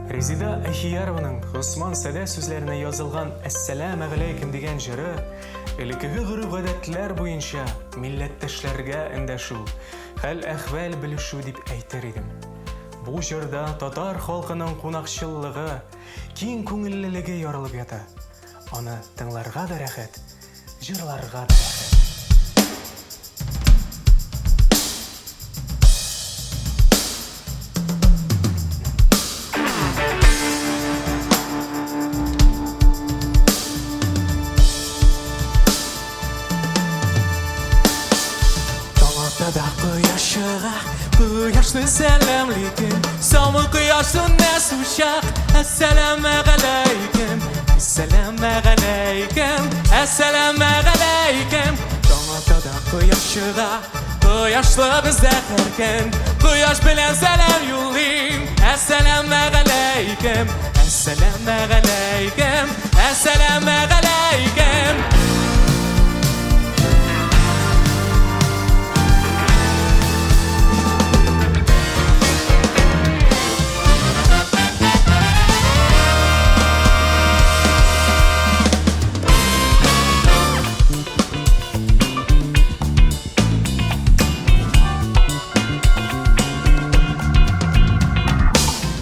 Резеда Әхиярованың Госман Садә сүзләренә язылган Әссәламәгаләйкем дигән җыры элеккеге гореф-гадәтләр буенча милләттәшләргә эндәшү, хәл-әхвәл белешү дип әйтер идем. Бу җырда татар халкының кунакчыллыгы, киң күңеллелеге ярылып ята. Аны тыңларга да рәхәт, җырларга да рәхәт. Таң ата да кояш чыга, кояшны сәламликем. Саумы кояш сүнмәс учак, әссәламәгаләйкем. Әссәламәгаләйкем, әссәламәгаләйкем. Таң ата да кояш чыга, кояшлы бездә һәр көн. Кояш белән сәлам юллыйм, әссәламәгаләйкем. Әссәламәгаләйкем, әссәламәгаләйкем.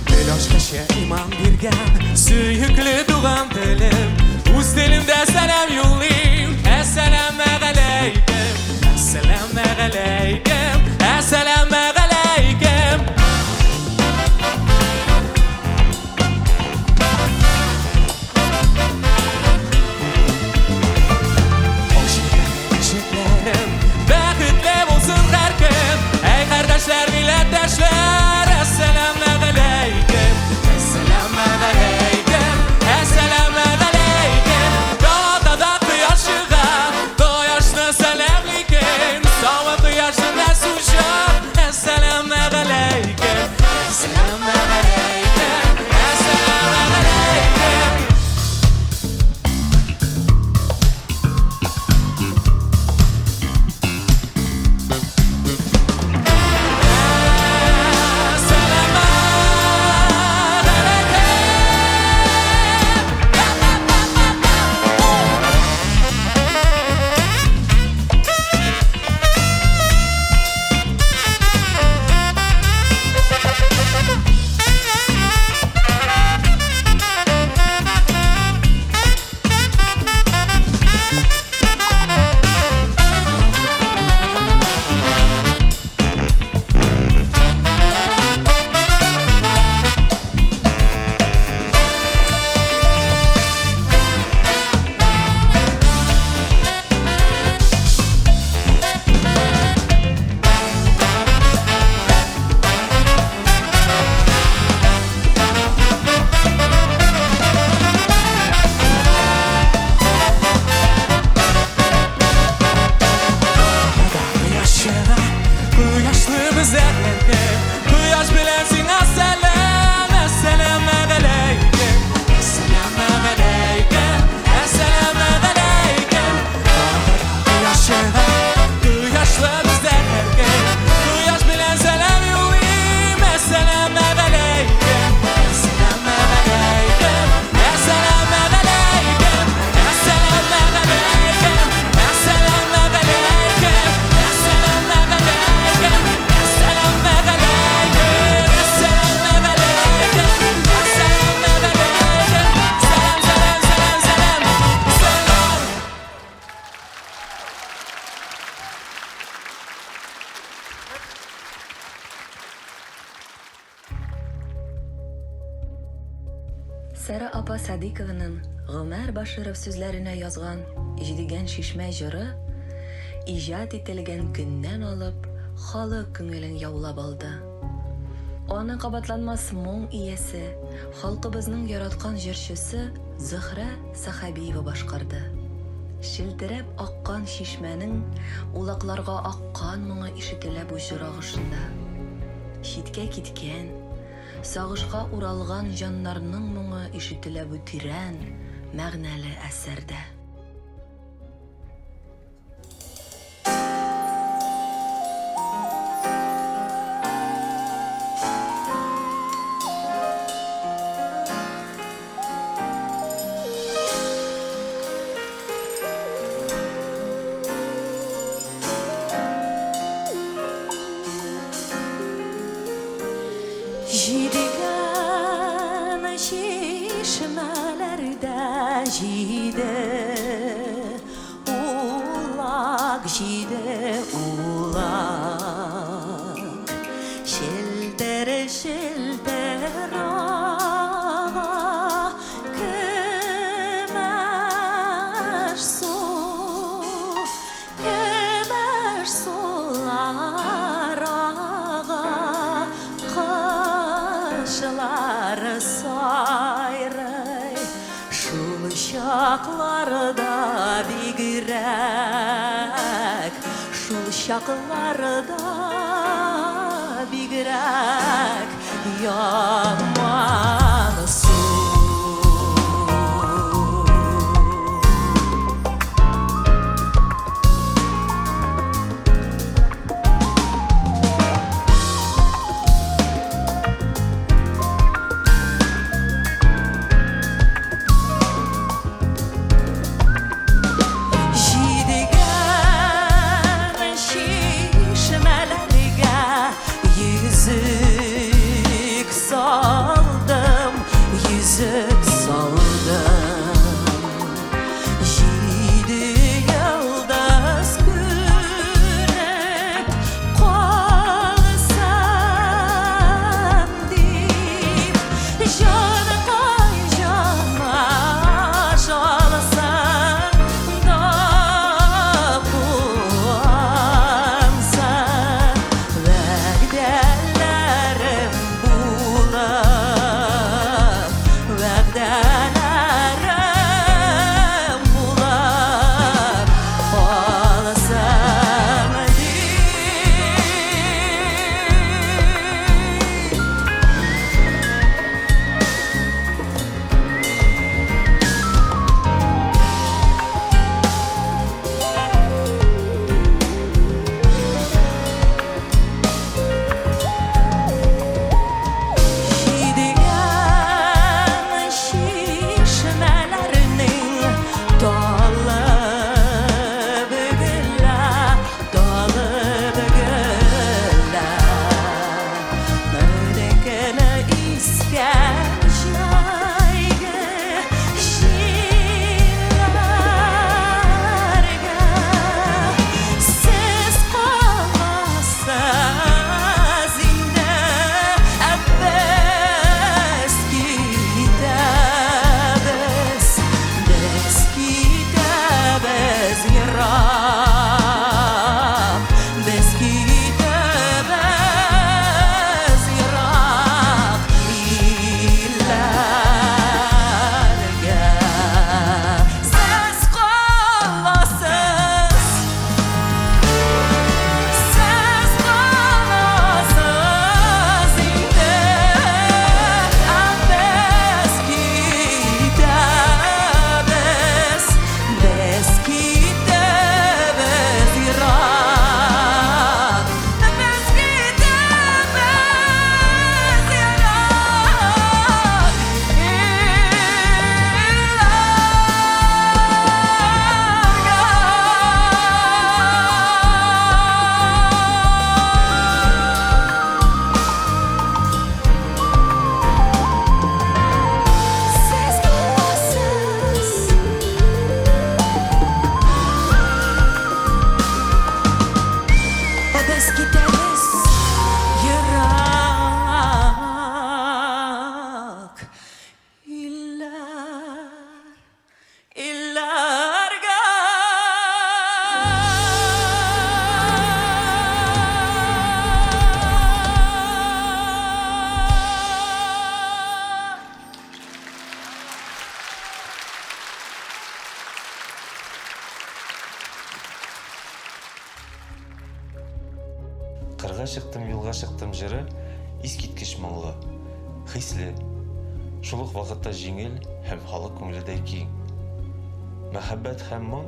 Тел ачкычы иман биргән Сөекле туган телем Үз телемдә сәлам юллыйм Әссәламәгаләйкем Әссәламәгаләйкем Әссәламәгаләйкем Ишекләрем бәхетле булсын һәркем. Әй, кардәшләр, милләттәшләр, әссәламәгаләйкем. Әссәламәгаләйкем, әссәламәгаләйкем. Далада кояш чыга, кояшны сәламликем. Савы кояшны сучак, әссәламәгаләйкем. Әссәламәгаләйкем, әссәламәгаләйкем. Кояшлы бездә Кояш белән сиңа сәлам, әссәламәгаләйкем. Әссәламәгаләйкем, әссәламәгаләйкем. Кояш чыга, кояшлы бездә һәркем. Кояш белән сәлам юлыйм, әссәламәгаләйкем. Әссәламәгаләйкем, әссәламәгаләйкем. Әссәламәгаләйкем, әссәламәгаләйкем. Әссәламәгаләйкем, әссәламәгаләйкем, әссәламәгаләйкем, әссәламәгаләйкем. Сәлам, сәлам, сәлам, сәлам, сәлам. Сара апа Садыйкованың Гомәр Баширов сүзләренә язган Җидегән чишмә җыры иҗат ителгән көннән алып халык күңелен яулап алды. Аны кабатланмас моң иясе, халкыбызның яраткан җырчысы Зөһрә Сәхәбиева башкарды. Челтерәп аккан чишмәнең улакларга аккан моңы ишетелә бу җыр агышында. Читкә киткән, сагышка уралган җаннарның моңы ишетелә бу тирән, мәгънәле әсәрдә. Кошлар сайрый. Шул чакларда бигрәк, шул чакларда бигрәк ямансу. Җидегән чишмәләргә йөзек салдым, йөзек салдым. Җиде йолдыз күреп калсам дип, җанкай җанга жалсаң да куансаң, вәгъдәләрем булып, вәгъдәләрем булып калсын дип. Җидегән чишмәләрнең талып гөлә, талып гөлә. Мөнекене искән җәйге җилләргә сез каласыз инде, ә без китәбез, без китәбез ерак, без китәбез ерак илләргә. Сез каласыз, сез каласыз инде, ә без китәбез, без китәбез ерак, без китәбез ерак илләргә. Сез каласыз. Ә без китәбез ерак илләр, илләргә. Кырга чыктым, юлга чыктым җыры искиткеч моңлы, хисле, шул ук вакытта җиңел һәм халык күңеледәй киң. Мәхәббәт һәм моң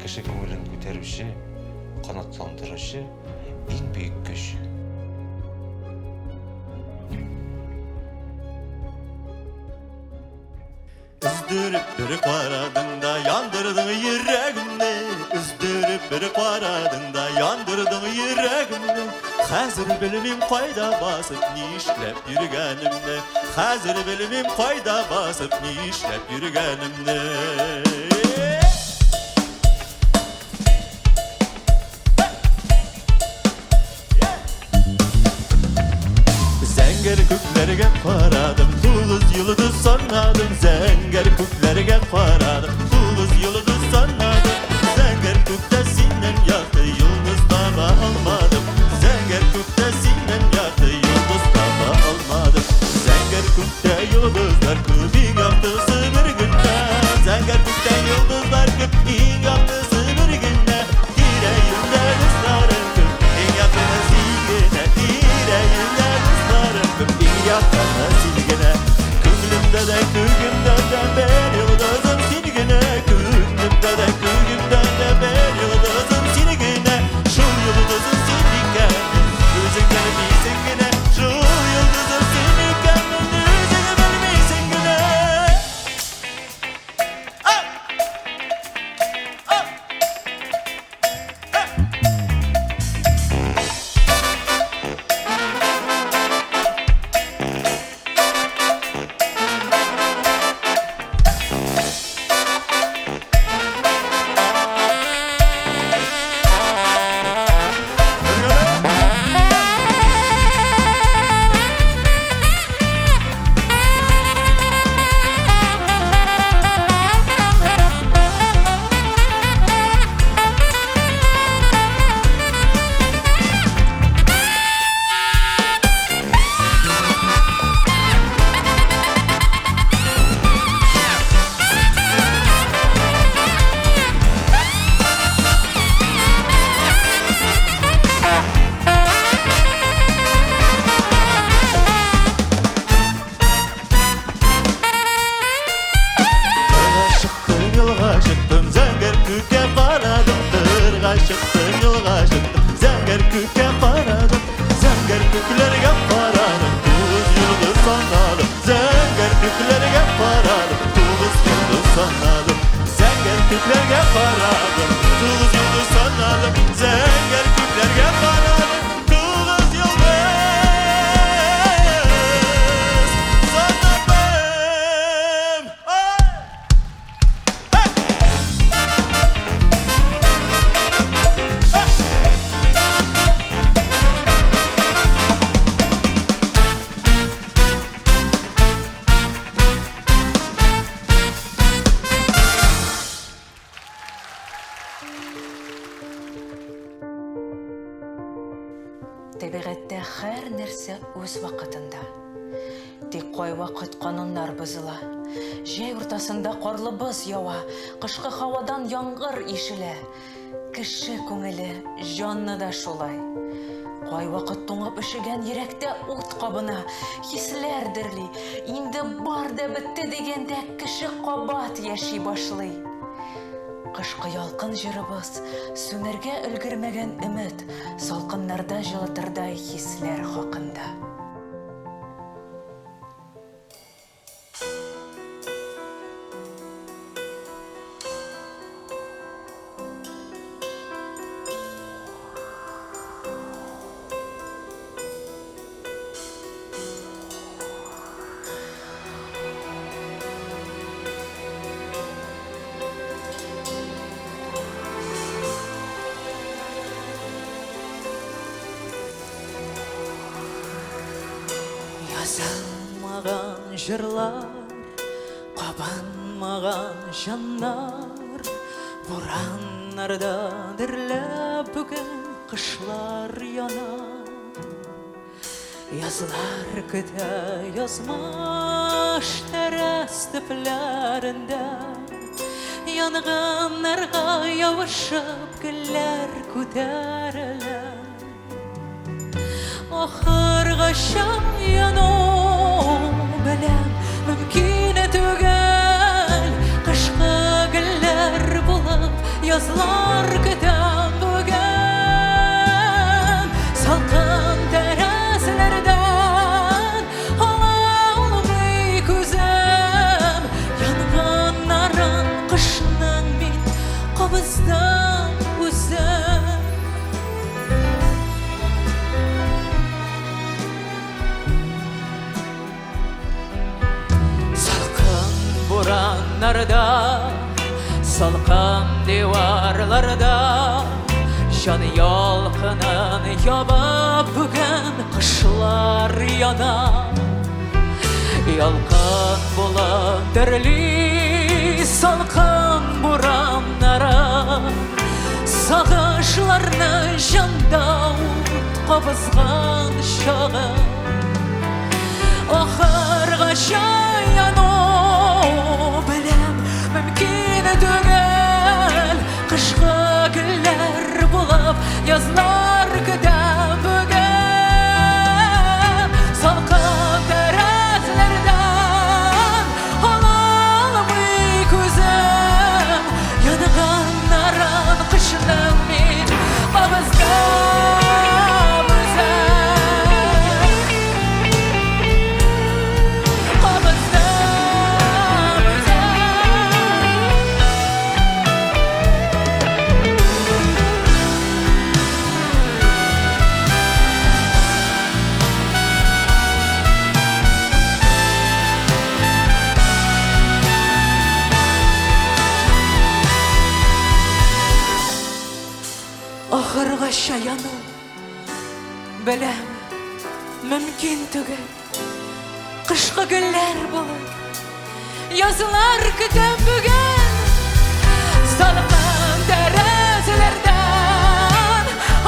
кеше күңелен күтәрүче, канатландыручы иң бөек көч. Өздереп бер карадың да яндырдың йөрәгемне. Өздереп бер карадың да яндырдың йөрәгемне. Хәзер белмим кайда басып нишләп йөргәнемне. Хәзер белмим кайда басып нишләп йөргәнемне. Зәңгәр күкләргә карадым, тугыз йолдыз санадым. Зәңгәр күкләргә карадым, тугыз йолдыз санадым. Зәңгәр күктә синнән якты йолдыз таба алмадым. Зәңгәр күктә синнән якты йолдыз таба алмадым. дә күгемдә дә бер йолдызым син генә. Күңелемдә дә күгемдә дә бер йолдызым син генә. Шул йолдызым син икәнен үзең белмисең генә. Шул йолдызым син икәнен үзең белмисең генә. Кырга чыктым, юлга чыктым, зәңгәр күккә карадым. Кырга чыктым, юлга чыктым, зәңгәр күккә карадым. Зәңгәр күкләргә карадым, тугыз йолдыз санадым. Зәңгәр күкләргә карадым, тугыз йолдыз санадым. Зәңгәр күкләргә карадым, тугыз йолдыз санадым. Зәңгәр күкләргә карадым, тугыз йолдыз санадым. Ай! Табигатьтә һәр нәрсә үз вакытында. Тик кайвакыт кануннар бозыла. Җәй уртасында карлы боз ява, кышкы һавадан яңгыр ишелә. Кеше күңеле, җанны да шулай. Кайвакыт туңып өшегән йөрәктә ут кабына, хисләр дерли. Инде бар да бетте дигәндә кеше кабат яши башлый. Кышкы ялкын җырыбыз, сүнәргә өлгермәгән өмет, салкыннарда җылытырдай хисләр хакында. Язылмаган җырлар, кабынмаган җаннар, бураннарда дөрләп бүген кышлар яна. Язлар көтә язмыш тәрәз төпләрендә, янгыннарга ябышып гөлләр күтәрелә. Ахыргача яну белән мөмкин түгел, кышкы гөлләр булып язлар көтәм бүген. Салкын тәрәзләрдән ала алмый күзем, янгыннарын кышның мин кабыздым үзем. Салкын бураннарда, салкын диварларда, җан ялкынын ябып бүген кышлар яна. Ялкын булып дөрли салкын бураннары, сагышларны җанда ут кабызган чагы. Ахыргача яну белән мөмкин түгел, кышкы гөлләр булып язлар көтәм бүген. Салкын тәрәзләрдән Мөмкин түгел. Кышкы гөлләр булып, Язлар көтәм бүген. Салкын тәрәзәләрдән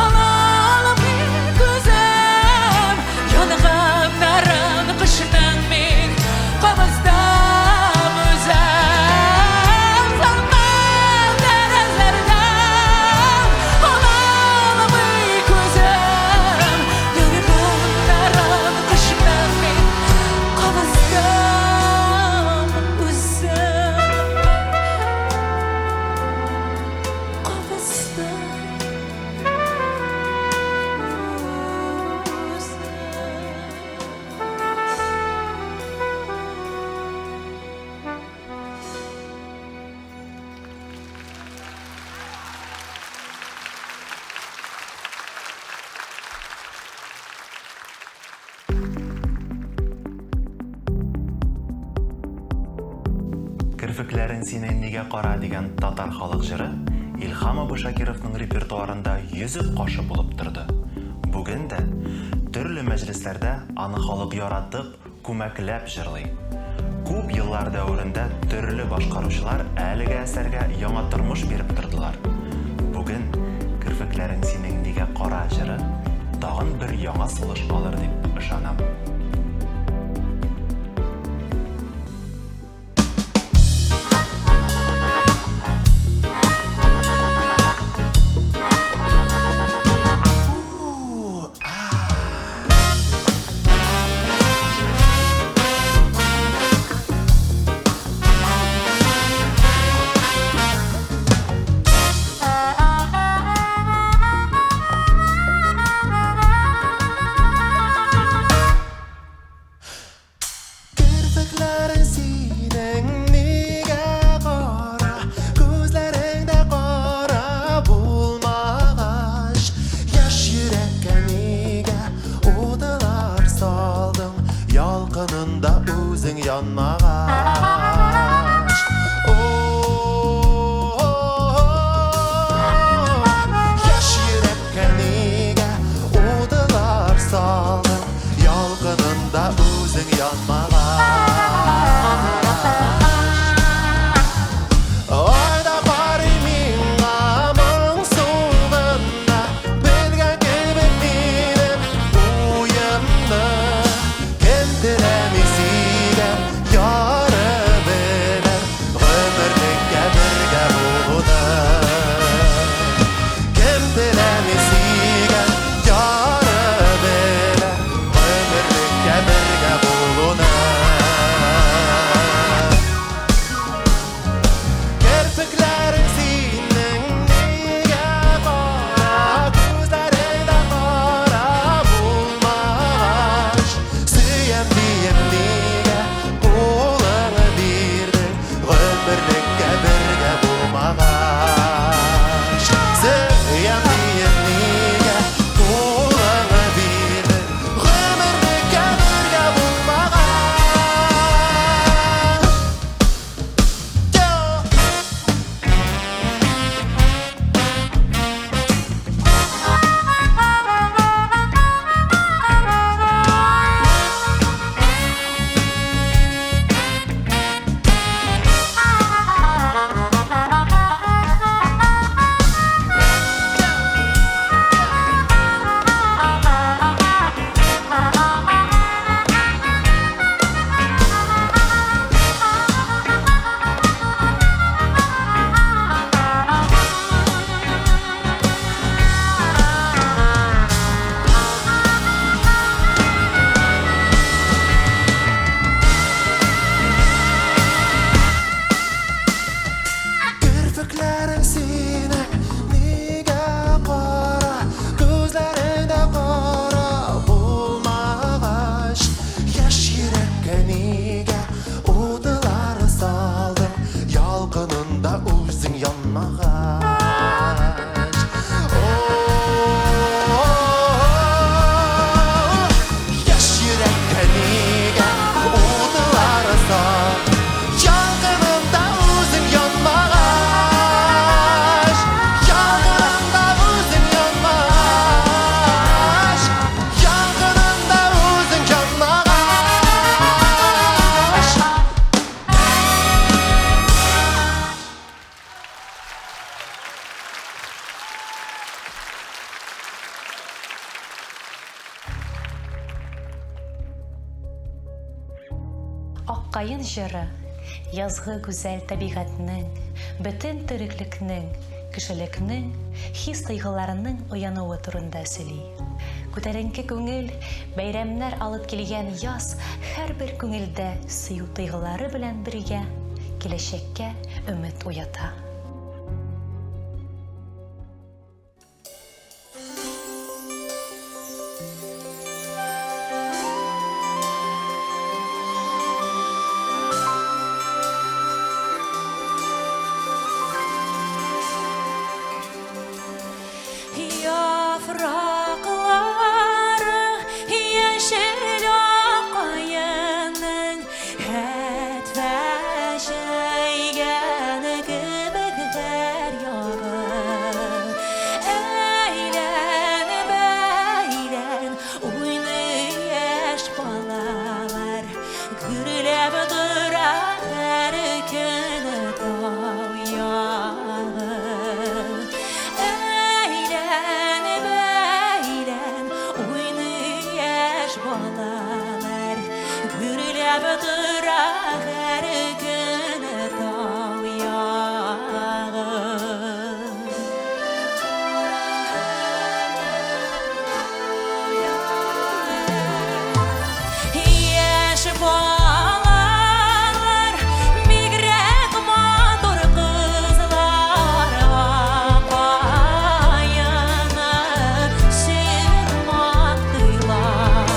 ала алмый күзем. Янгыннарын кышның мин кабыздым үзем. Салкын тәрәзәләрдән ала алмый күзем. Янгыннарын кышның мин кабыздым үзем. Кабыздым үзем. Керфекләрең синең нигә кара дигән татар халык җыры Илһам абый Шакировның репертуарында йөзек кашы булып торды. Бүген дә төрле мәҗлесләрдә аны халык яратып, күмәкләп җырлый. Күп еллар дәверендә төрле башкаручылар әлеге әсәргә яңа тормыш биреп тордылар. Бүген Керфекләрең синең нигә кара җыры тагын бер яңа сулыш алыр дип ышанам. Керфекләрең синең нигә кара, күзләрең дә кара булмагач, яшь йөрәккә нигә утлар салдың, ялкынында үзең янмагач. Яшь йөрәккә нигә утлар салдың, ялкынында үзең янмагач. Айда карый миңа моңсу гына, белгән кебек минем уемны. Кем теләми сөйгән яры белән гомерлеккә бергә булуны? Кем теләми сөйгән яры белән гомерлеккә бергә булуны? Ак каен җыры язгы гүзәл табигатьнең, бөтен тереклекнең, кешелекнең хис-тойгыларының уянуы турында сөйли. Күтәренке күңел, бәйрәмнәр алып килгән яз һәрбер күңелдә сөю тойгылары белән бергә киләчәккә өмет уята. Яфраклары яшел акаеның хәтфә җәйгән кебек һәр ягы. Әйлән-бәйлән уйный яшь балалар, гөрләп тора һәр көн тау ягы. Әйлән-бәйлән уйный яшь балалар, гөрләп тора һәр көн тау ягы. Яшь балалар, бигрәк матур кызлар, акаены сөеп мактыйлар.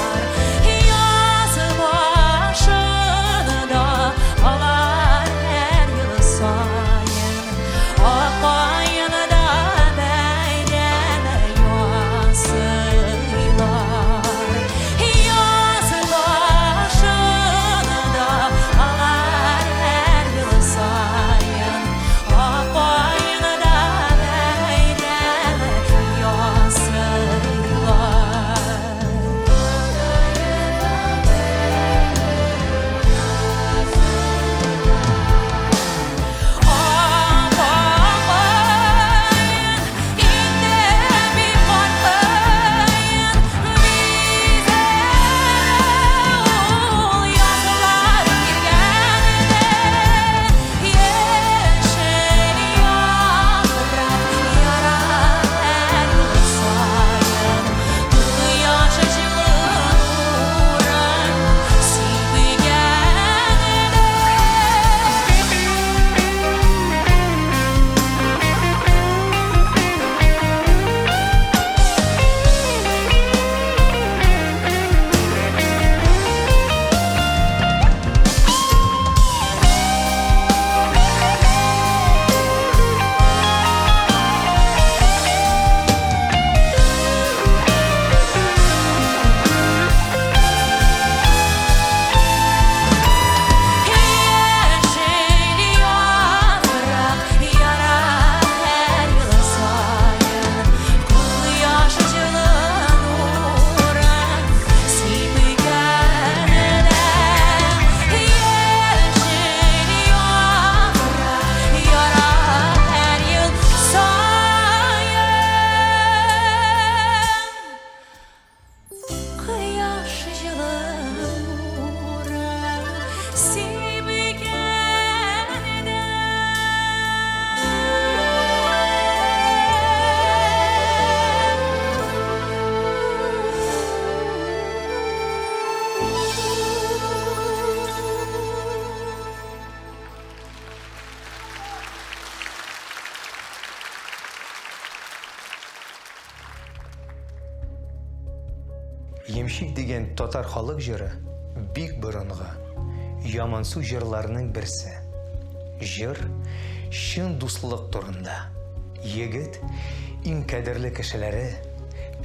Яз башында алар һәр ел саен акаенда бәйрәм ясыйлар. Яз башында алар һәр ел саен акаенда бәйрәм ясыйлар. Аппакаен, инде бик картаен, бизәр ул язлар килгәндә, яшел яфрак яра һәр ел саен, кояш җылы нурын сибгәндә. Яшел яфрак яра һәр ел саен, кояш җылы нурын сибгәндә. Яшел яфрак яра һәр ел саен, кояш җылы нурын сибгәндә. Ямщик дигән татар халык җыры бик борынгы, ямансу җырларның берсе. Җыр чын дуслык турында. Егет иң кадерле кешеләре,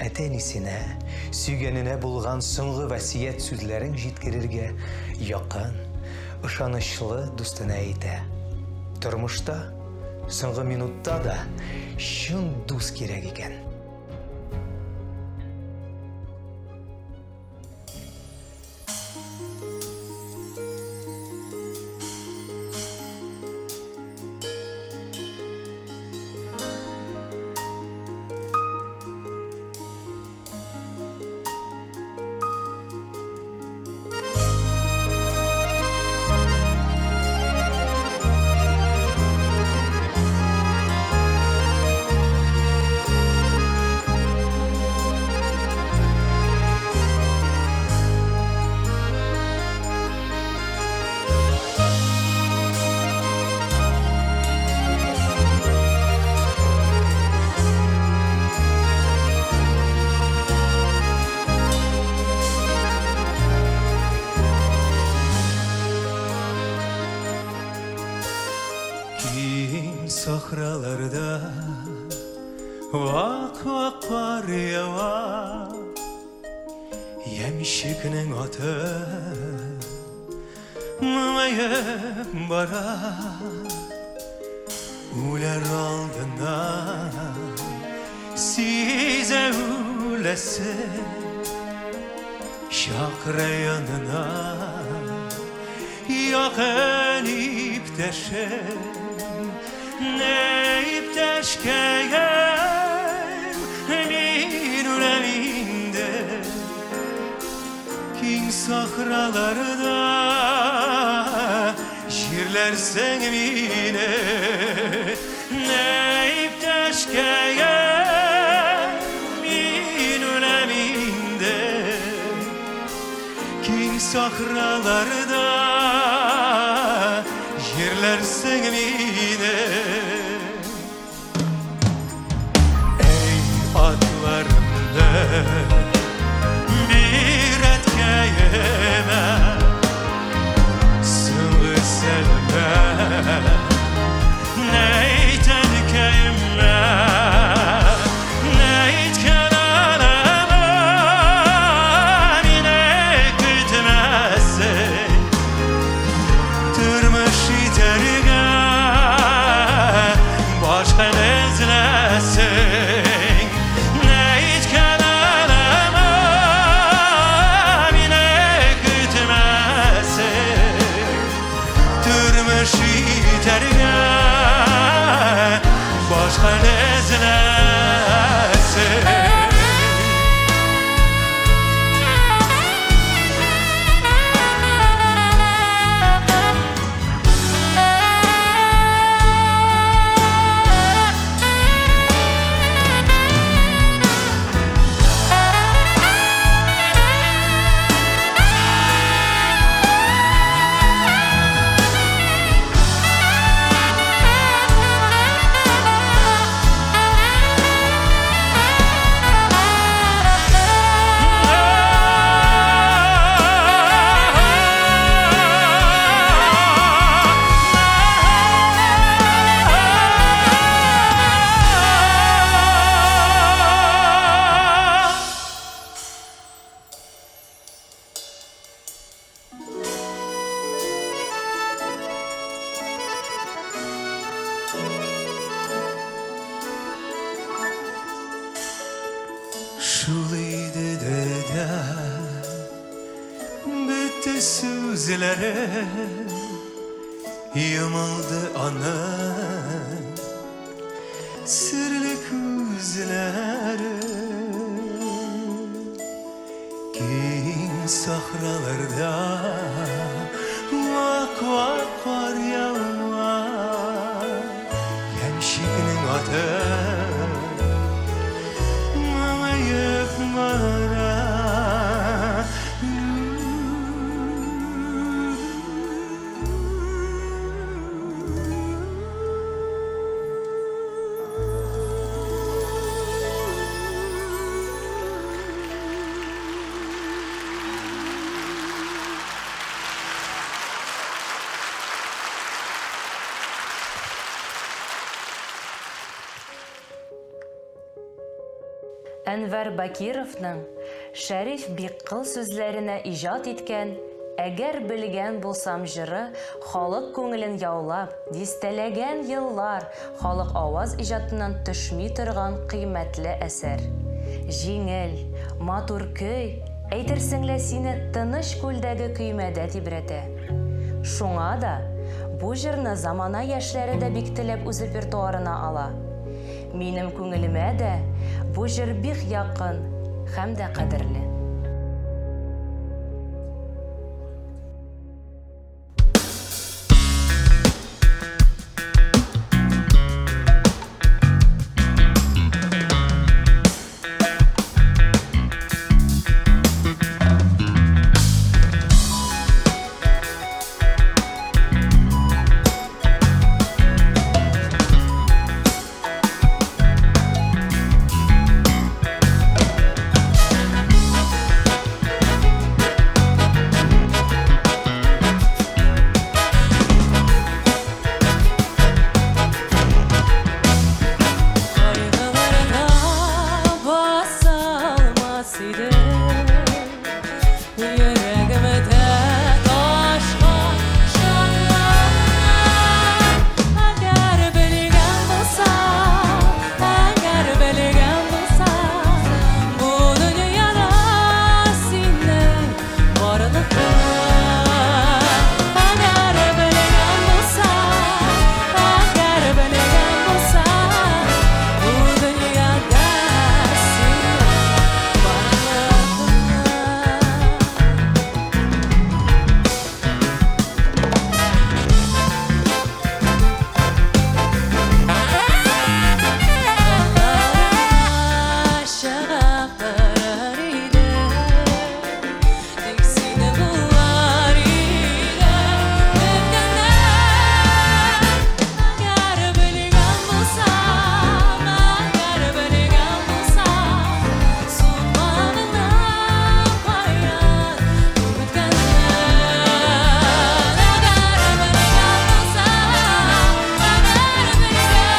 әти-әнисенә, сөйгәненә булган соңгы васыять сүзләрен җиткерергә якын, ышанычлы дустына әйтә. Тормышта соңгы минутта да чын дус кирәк икән. сахраларда вак-вак кар ява. Ямщикның аты моңаеп бара. Үләр алдыннан сизә үләсен. Чакыра янына якын иптәшен. Нә иптәшкәем, мин үләм инде. Киң сахраларда җирләрсең мине. Нә иптәшкәем, мин үләм инде. Киң сахраларда җирләрсең мине. Әй, атларымны бир әткәемә, соңгы сәламә, нә әйткәнкәемә, нә әйткән анама, мине көтмәсен. Тормыш итәргә башка эзләсен. Нә әйткән анама, мине көтмәсен. Тормыш итәргә башка эзләсен. Шул иде дә бетте сүзләре, йомылды аның серле күзләре. Киң сахраларда вак-вак кар ява. Ямщикның аты моңаеп бара. Әнвәр Бакировның Шәриф Биккол сүзләренә иҗат иткән Әгәр белгән булсам җыры халык күңелен яулап, дистәләгән еллар халык аваз иҗатыннан төшми торган кыйммәтле әсәр. Җиңел, матур көй, әйтерсең лә сине тыныч күлдәге көймәдә тибрәтә. Шуңа да бу җырны замана яшьләре дә бик теләп үз репертуарына ала. Минем күңелемә дә бу җыр бик якын һәм дә кадерле. Йөрәгемдә ташкан шатлык. Әгәр белгән булсам, әгәр белгән булсам, бу дөньяда синең барлыкны. Әгәр белгән булсам, әгәр белгән булсам, бу дөньяда синең барлыкны. Аллага чыгып торыр идем, тик сине булар идем көткәннәр. Әгәр белгән булсам, әгәр белгән булсам, сукмагыңнан каян үткәннәр. Әгәр белгән булсам, әгәр белгән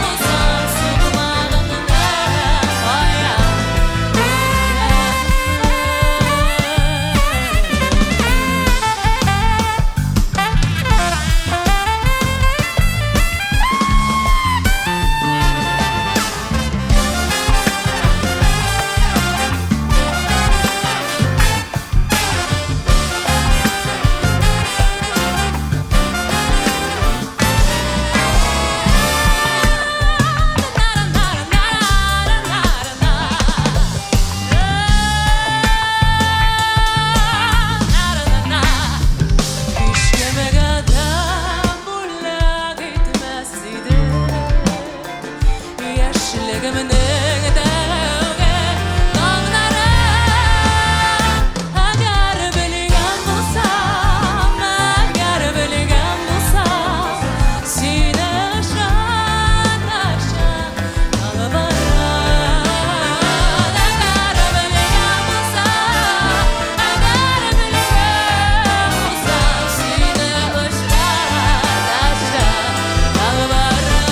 булсам, сукмагыңнан каян үткәннәр. Һичкемгә дә бүләк итмәс идем Яшьлегемнең тәүге таңнарын. Әгәр белгән булсам, әгәр белгән булсам, сине ышаначак ялварам. Әгәр белгән булсам, әгәр белгән булсам, сине очратачак ялварам.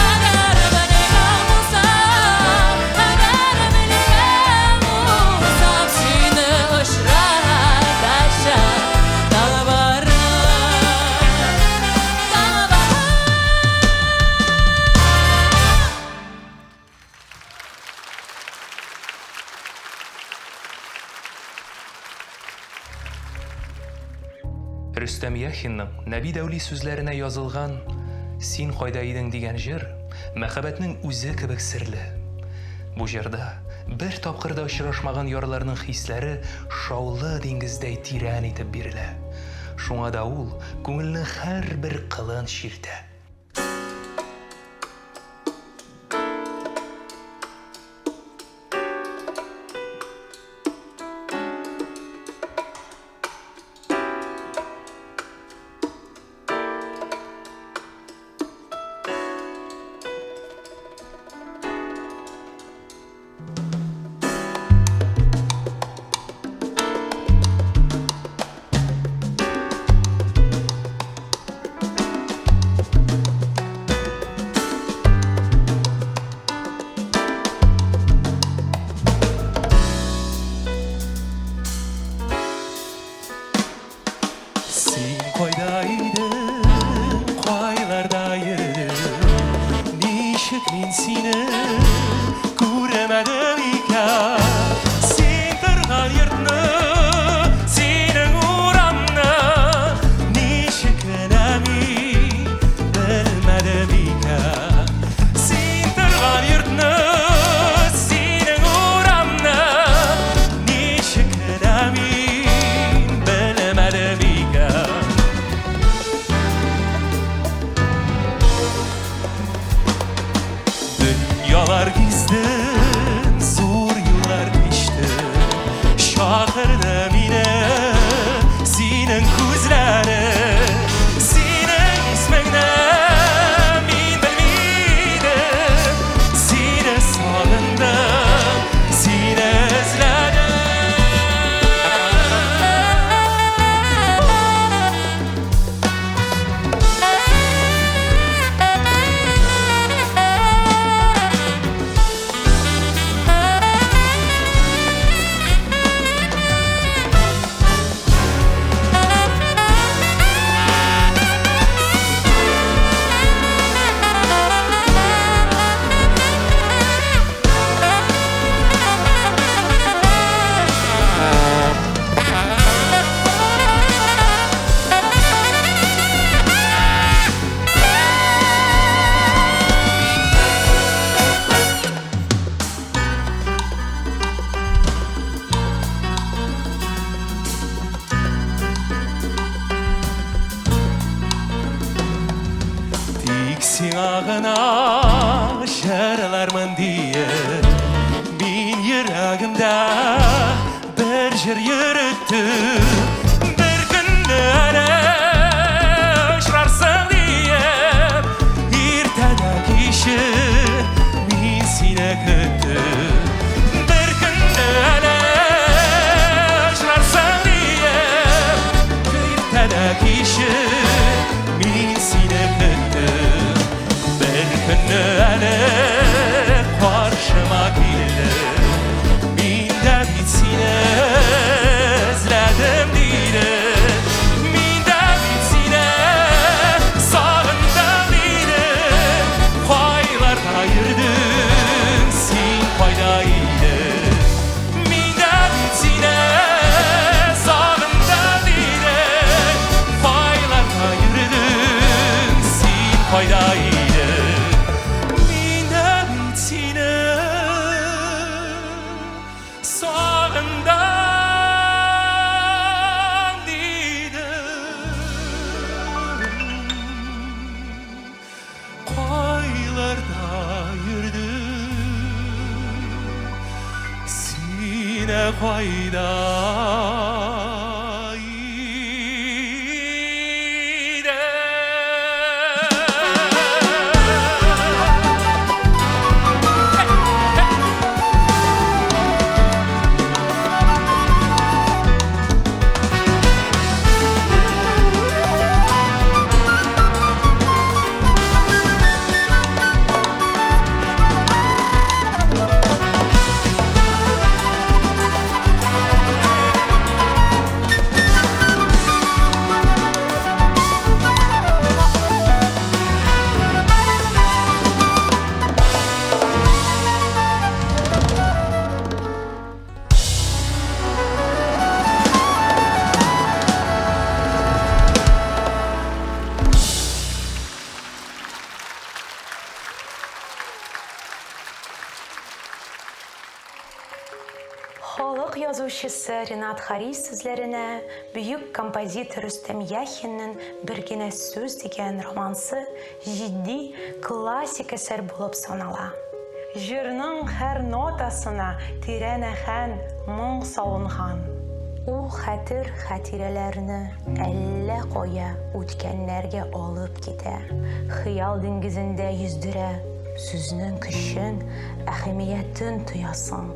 Әгәр белгән булсам, әгәр белгән булсам, сине очратачак ялварам. Рөстәм Яхинның Нәби Дәүли сүзләренә язылган Син кайда идең дигән җыр мәхәббәтнең үзе кебек серле. Бу җырда бер тапкыр да очрашмаган ярларның хисләре шаулы диңгездәй тирән итеп бирелә. Шуңа да ул күңелнең һәрбер кылын чиртә. гына җырлармын диеп, мин йөрәгемдә бер җыр йөреттем. Бер көнне әле очрарсың диеп, иртә дә кичен мин сине көттем. Бер көнне әле очрарсың диеп, иртә дә кичен мин сине көттем. Бер көнне әле каршыма килдең, мин дә бит сине эзләдем дидең. Мин дә бит сине сагындым дидең. Кайларда йөрдең, син кайда идең? Мин дә бит сине сагындым дидең. Кайларда йөрдең, син кайда идең? Мин дә бит сине сагындым дидем. Кайларда йөрдең, син кайда Халык язучысы Ренат Харис сүзләренә бөек композитор Рөстәм Яхинның Бер генә сүз дигән романсы җитди классик әсәр булып санала. Җырның һәр нотасына тирән аһәң, моң салынган. Ул хәтер-хатирәләрне әллә кая үткәннәргә алып китә, хыял диңгезендә йөздерә, сүзнең көчен, әһәмиятен тоясың,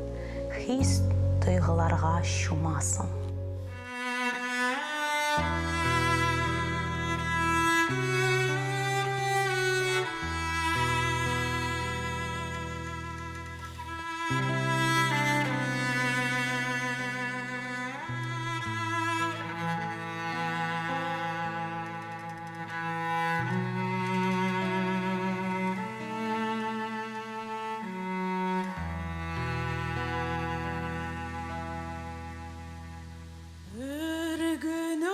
хис-тойгыларга чумасың. Бер генә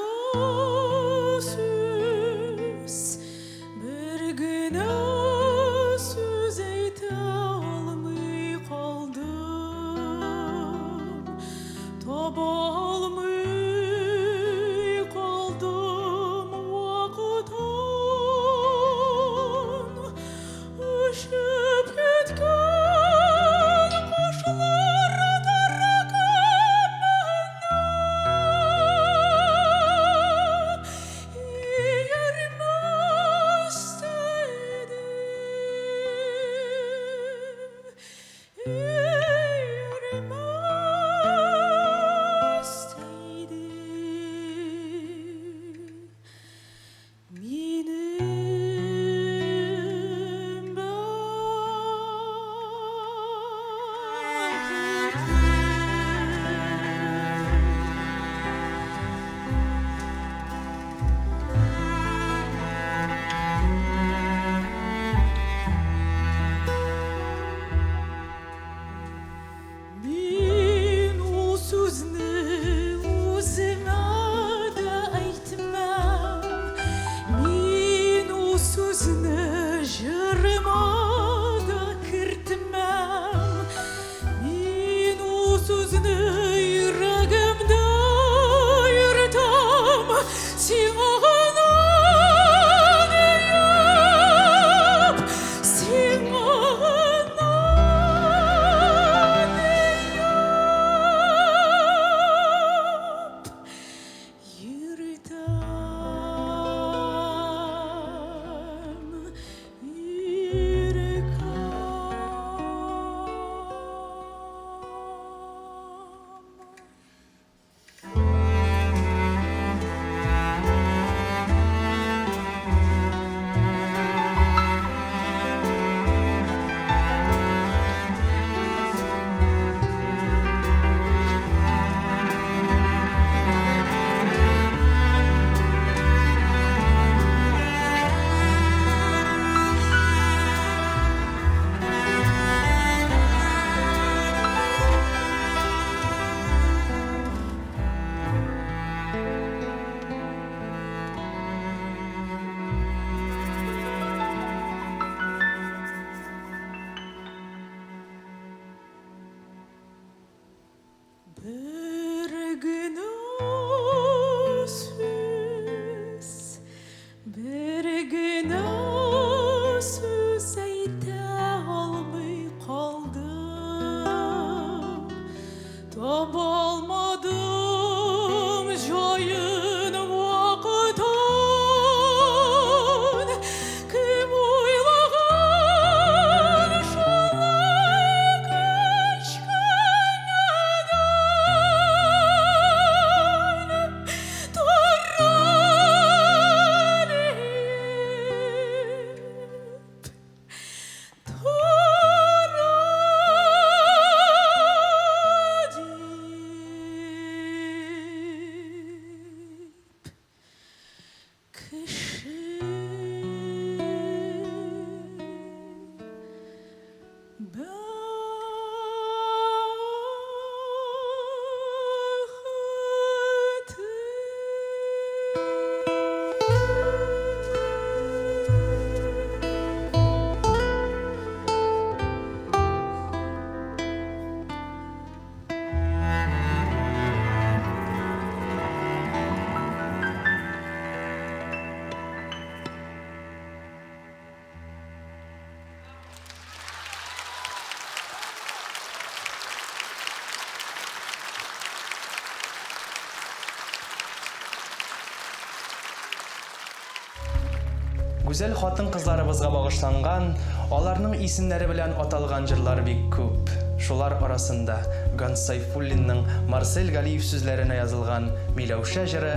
Гүзәл хатын-кызларыбызга багышланган, аларның исемнәре белән аталган җырлар бик күп. Шулар арасында Ганс Сайфуллинның Марсель Галиев сүзләренә язылган Миләүшә җыры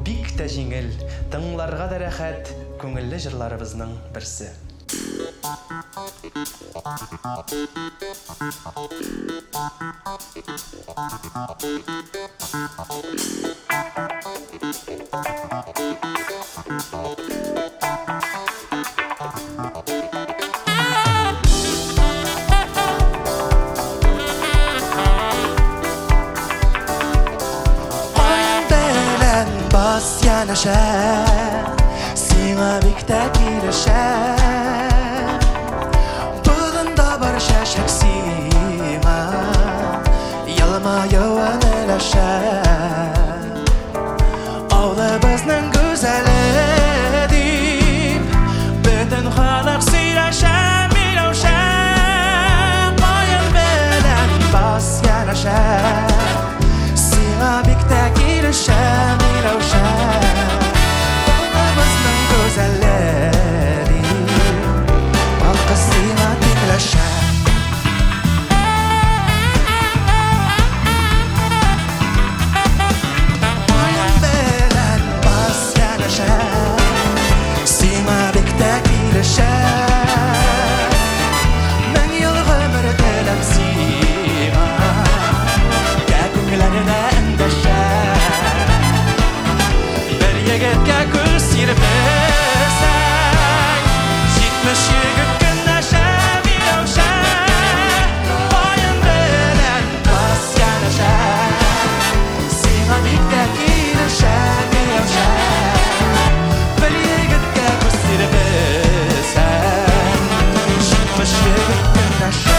бик тә җиңел, тыңларга да рәхәт, күңелле җырларыбызның берсе. Каен белән бас янәшә, Сиңа бик тә килешә. Болында бар чәчәк сиңа, Елмаюын өләшә. Авылыбызның гүзәле дип, Бөтен халык сөйләшә, Миләүшә. Каен белән бас янәшә, Сиңа бик тә килешә, Миләүшә. Авылыбызның гүзәле дип, Халкы сиңа тиңләшә. Каен белән бас янәшә, Сиңа бик тә килешә. Мең ел гомер теләп сиңа, Кәкүкләрдә эндәшә. Бер егеткә күз сирпесәң, 70 егет көнләшә, Миләүшә. Каен белән бас янәшә, Сиңа бик тә килешә, Миләүшә. Бер егеткә күз сирпесәң, 70 егет көнләшә.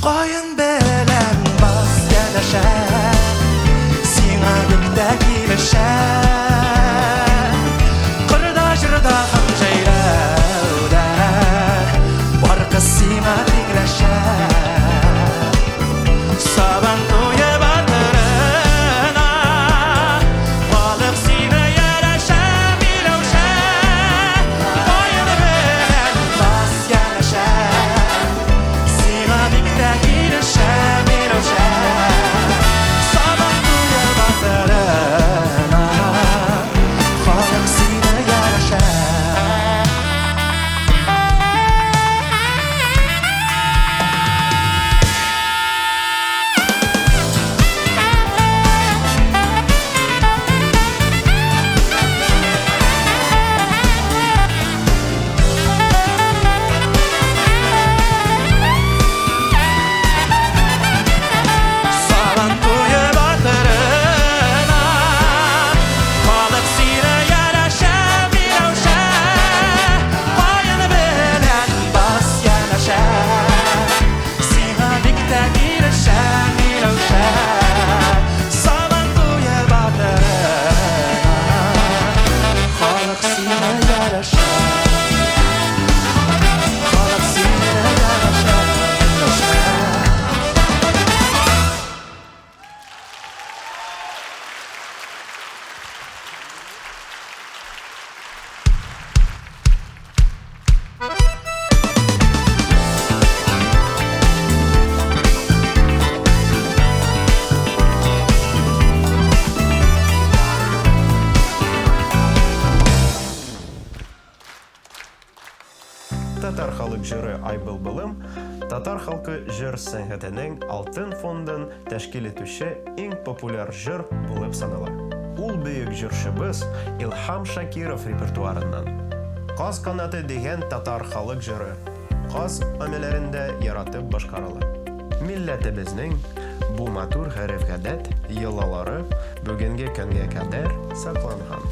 Каен белән бас янәшә, Сиңа бик тә килешә. Кырда, җырда һәм җәйләүдә Бар кыз сиңа тиңләшә. Сабан туе батырына Халык сине ярәшә, Миләүшә. Каен белән бас янәшә, Сиңа бик тә килешә, Миләүшә. Сабан туе батырына Халык сине ярәшә. Сабан туе батырына Халык сине ярәшә, Миләүшә. Каен белән бас янәшә, Сиңа бик тә килешә, Миләүшә. Сабан туе батырына Халык сине ярәшә. Халык сине ярәшә, Миләүшә. Татар халык җыры Ай былбылым Татар халкы җыр сәнгатенең алтын фондын тәшкил итүче иң популяр җыр булып санала. Ул бөек җырчыбыз Илһам Шакиров репертуарыннан. Каз канаты дигән татар халык җыры каз өмәләрендә яратып башкарыла. Милләтебезнең бу матур гореф-гадәт, йолалары бүгенге көнгә кадәр сакланган.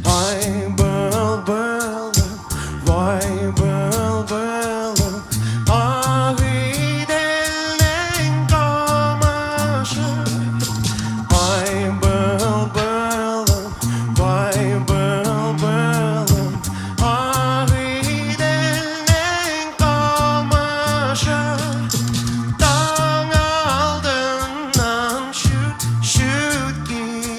Ай, был-был, вай, был-был, Агыйделнең камышы. Ай, был-был, вай, был-был, Агыйделнең камышы. Таң алдыннан чүт-чүт килә.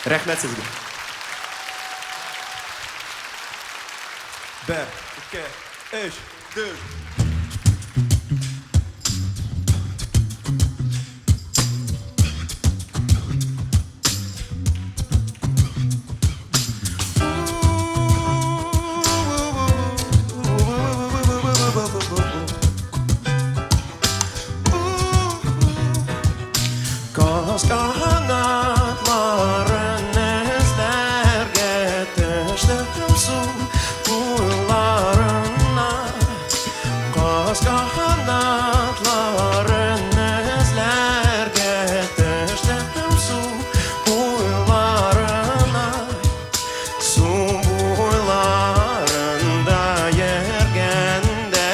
Рәхмәт сезгә. Бер, ике, өч, дүрт. Каз канатларын эзләргә төштем су буйларына. Каз канатларын эзләргә төштем су буйларына. Су буйларында йөргәндә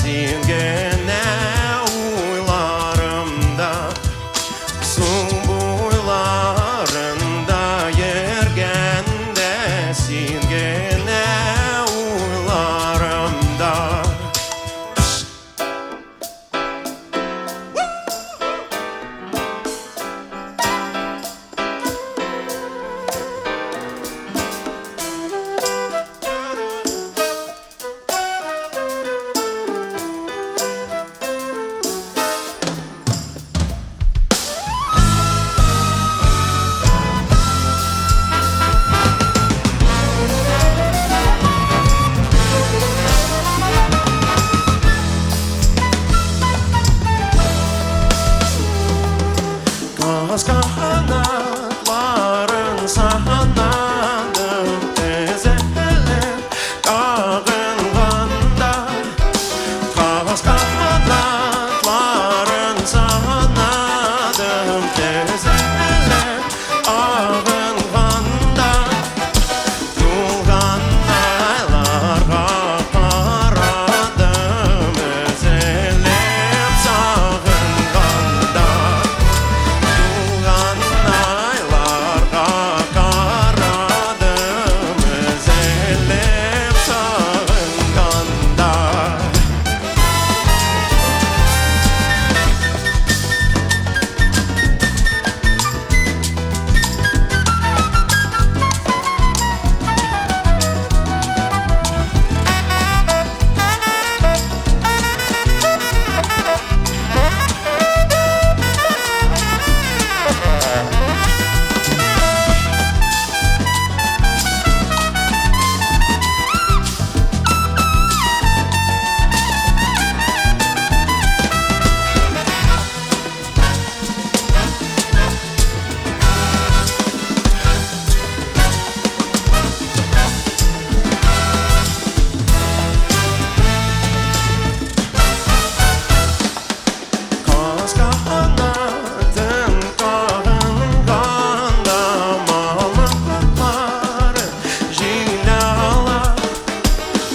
син генә уйларымда. Су буйларында йөргәндә син генә уйларымда. Каз канатларын санадым тезелеп кагынганда. Каз канатларын санадым тезелеп агынганда. Тулган айларга карадым өзелеп сагынганда. Тулган айларга карадым өзелеп сагынганда. Каз канатын кагынганда мамыклары җил ала.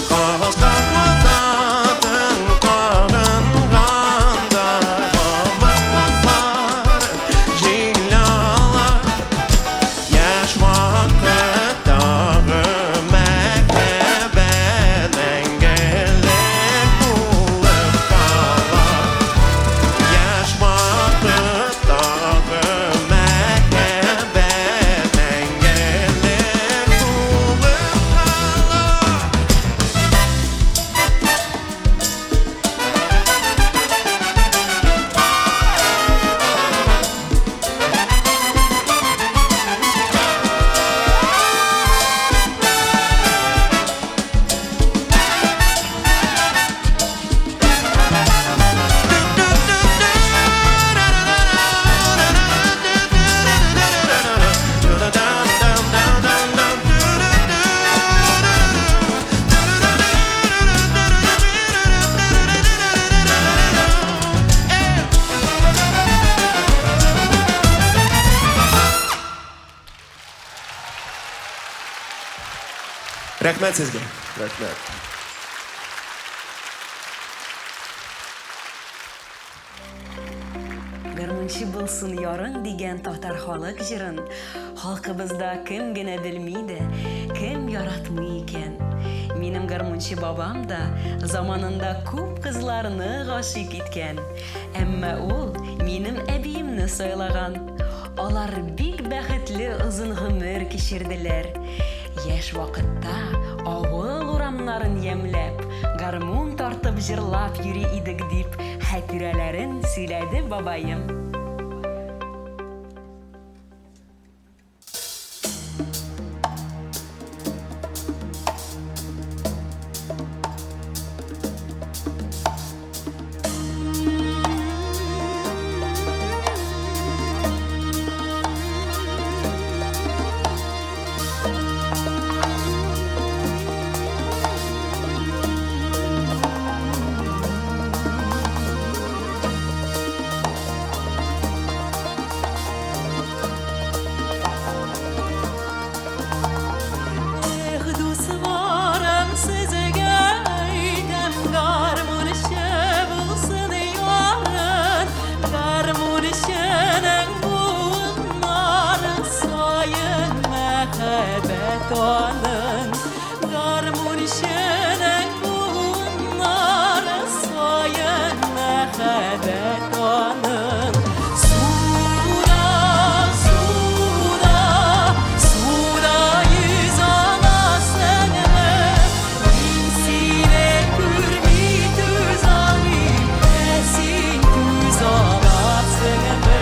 Каз канатын кагынганда мамыклары җил ала. Яшь вакыттагы мәхәббәт мәңгелек булып кала. Яшь вакыттагы мәхәббәт мәңгелек булып кала. Рәхмәт сезгә. Рәхмәт. Гармунчы булсын ярың дигән татар халык җырын халкыбызда кем генә белми дә, кем яратмый икән? Минем гармунчы бабам да заманында күп кызларны гашыйк иткән. Әмма ул минем әбиемне сайлаган. Алар бик бәхетле озын гомер кичерделәр. Яшь вакытта авыл урамнарын ямьләп, гармун тартып җырлап йөри идек, дип хатирәләрен сөйләде бабаем. Эх, дусларым, сезгә әйтәм, гармунчы булсын ярын, гармунчының буыннары саен мәхәббәт аның, гармунчының буыннары саен мәхәббәт аның. Суда, суда, суда йөз аласыңмы? Мин сине күрми түзалмыйм, ә син түз аласыңмы?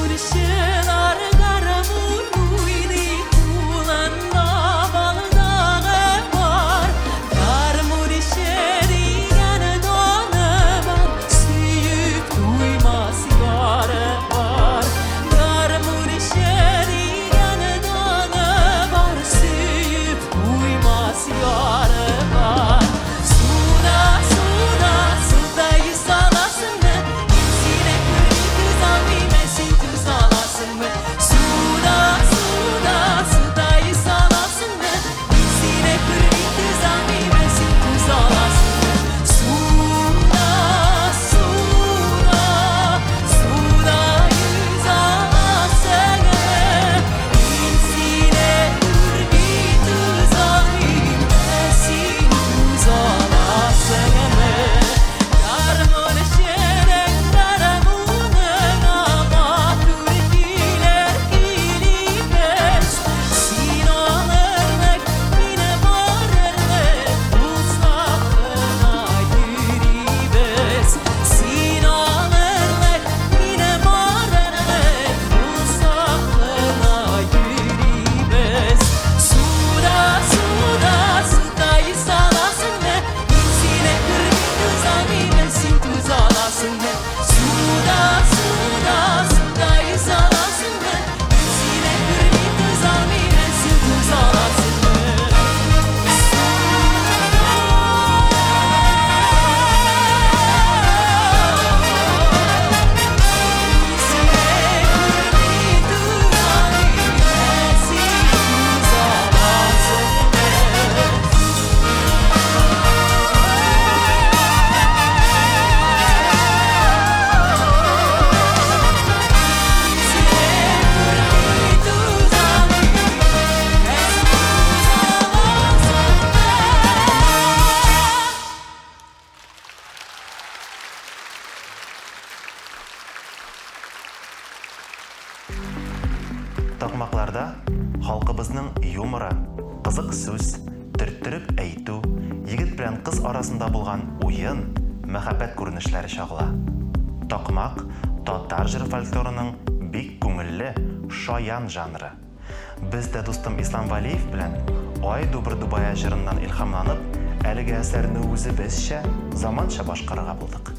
Гармунчылар гармун уйный, кулында балдагы бар. Гармунчы дигән даны бар, сөеп туймас яры бар. Гармунчы дигән даны бар, сөеп туймас яры бар. Суда, суда, суда йөз аласыңмы? Мин сине күрми түз алмыйм, ә син түз аласыңмы? Суда, суда, суда йөз аласыңмы? Мин сине күрми түз алмыйм, ә син түз аласыңмы? Суда, суда, суда йөз аласыңмы? Мин сине күрми түз алмыйм, ә син түз аласыңмы? Гармунчының гармуныңа матур көйләр көйлибез. Син алырлык, мин барырлык, булсак кына йөрибез. Син алырлык, мин барырлык, булсак кына йөрибез. Суда, суда, суда йөз аласыңмы? Мин сине күрми түз алмыйм, ә син түз аласыңмы? Суда, суда, суда йөз аласыңмы? Мин сине күрми түз алмыйм, ә син түз аласыңмы? Мин сине күрми түз алмыйм, ә син түз аласыңмы? Такмакларда халкыбызның юморы, кызык сүз, төрттереп әйтү, егет белән кыз арасында булган уен, мәхәббәт күренешләре чагыла. Такмак татар җыр фольклорының бик күңелле, шаян жанры. Без дә дустым Ислам Валиев белән Ай дубыр дубая җырыннан илһамланып, әлеге әсәрне үзебезчә, заманча башкарырга булдык.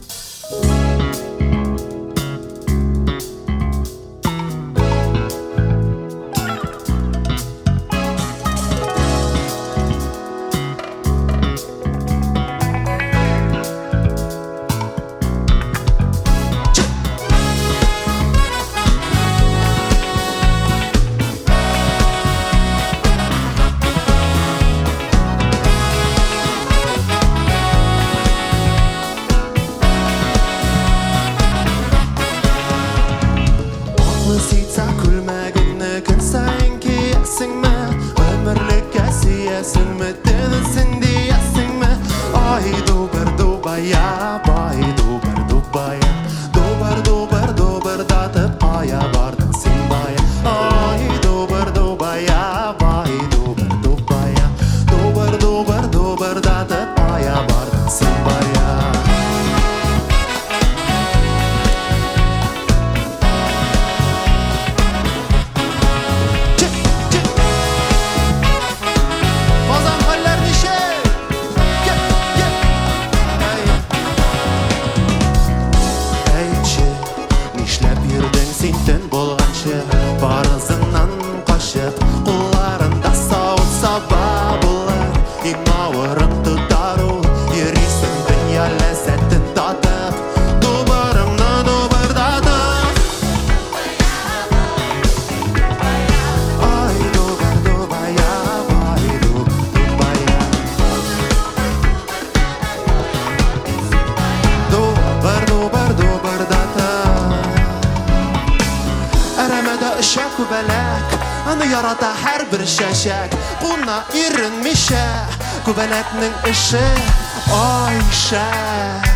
күбәләк, аны ярата һәрбер чәчәк. Куна иренмичә, күбәләкнең эше ай шәп.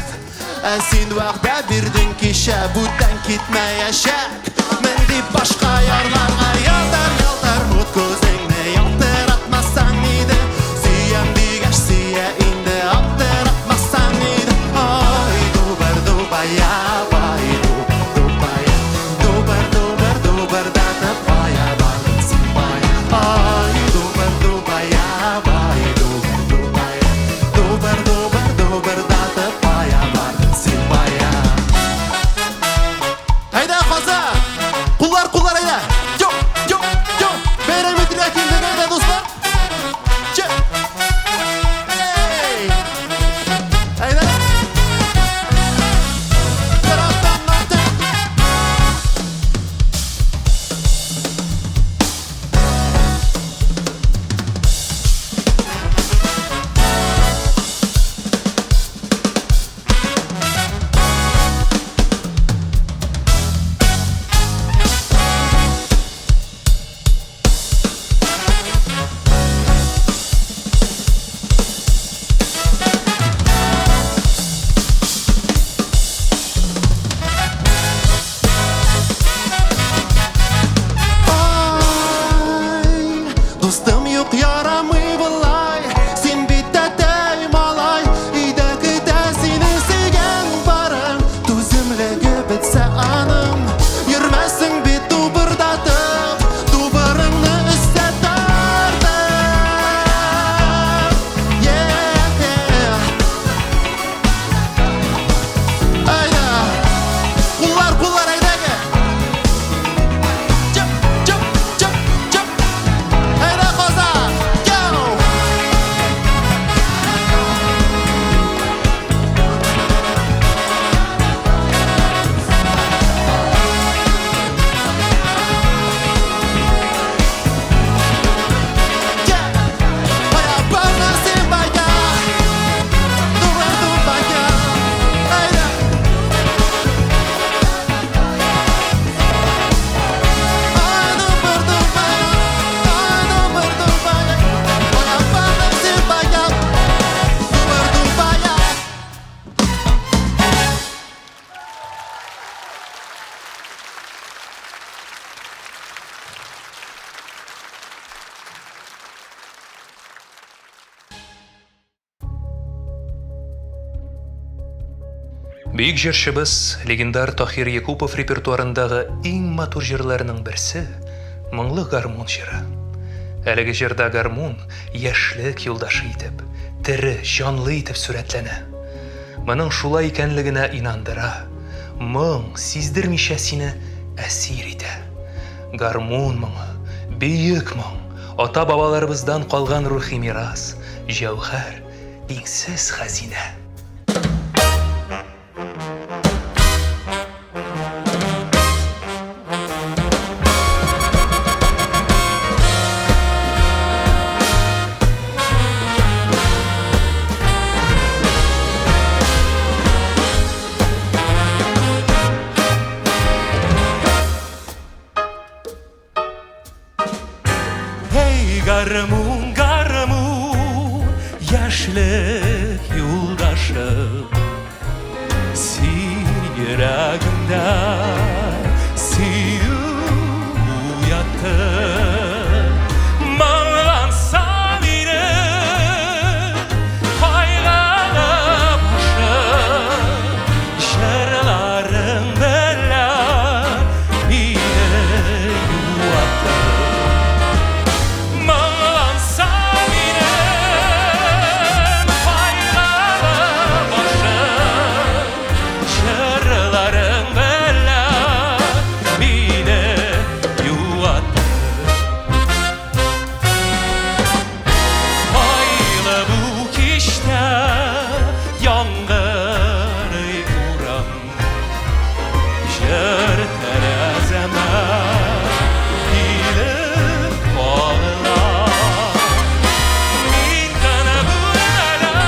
Ә син вәгъдә бирдең кичә, бүтән китмәячәк. Мен дип башка ярларга ялтыр-ялтыр ут күзеңне ялтыратмасаң иде. Сөям дигәч сөя инде, аптыратмасаң иде. Ай, дубыр, дубая, бай, дубыр, дубая. Дубыр, дубыр, дубырдатып кая бардың син бая? Ай, дубыр, дубая, бай, дубыр, дубая. Дубыр, дубыр, дубырдатып кая бардың син бая? Әйдә, Каза! Куллар, куллар, әйдә! Йо, йо, йо! Бәйрәм итәргә килдек, әйдә, дуслар! Че! Эй! Әйдә! Таратан-тан! Ай, дустым юк, ярамый болай. Син бит тәтәй малай, өйдә көтә сине сөйгән парың. Түземлеге бетсә аның, йөрмәсең бит тубырдатып, тубырыңны өстә тартып. Yeah. Әйдә, куллар, куллар, әйдәге. Чып, чып, чып, чып. Әйдә, Казан! Go! Yeah! Кая бардың син бая? Дубыр, дубая. Әйдә! Ай, дубыр, дубая. Ай, дубыр, дубая. Кая бардың син бая? Дубыр, дубая. Бөек җырчыбыз, легендар Таһир Якупов репертуарындагы иң матур җырларның берсе Моңлы гармун җыры. Әлеге җырда гармун яшьлек юлдашы итеп, тере, җанлы итеп сурәтләнә. Моның шулай икәнлегенә инандыра, моң сиздермичә сине әсир итә. Гармун моңы, бөек моң, ата-бабаларыбыздан калган рухи мирас, җәүһәр, тиңсез хәзинә. Эй, гармун, гармун, яшьлек юлдашы, Син йөрәгемдә сөю уяттың. Моңланса минем кайгылы башым, Җырларың белән мине юаттың. Моңланса минем кайгылы башым, Җырларың белән мине юаттың. Айлы бу кичтә яңгырый урам, Җыр тәрәзәмә килеп кагыла. Мин генә бүлмәдә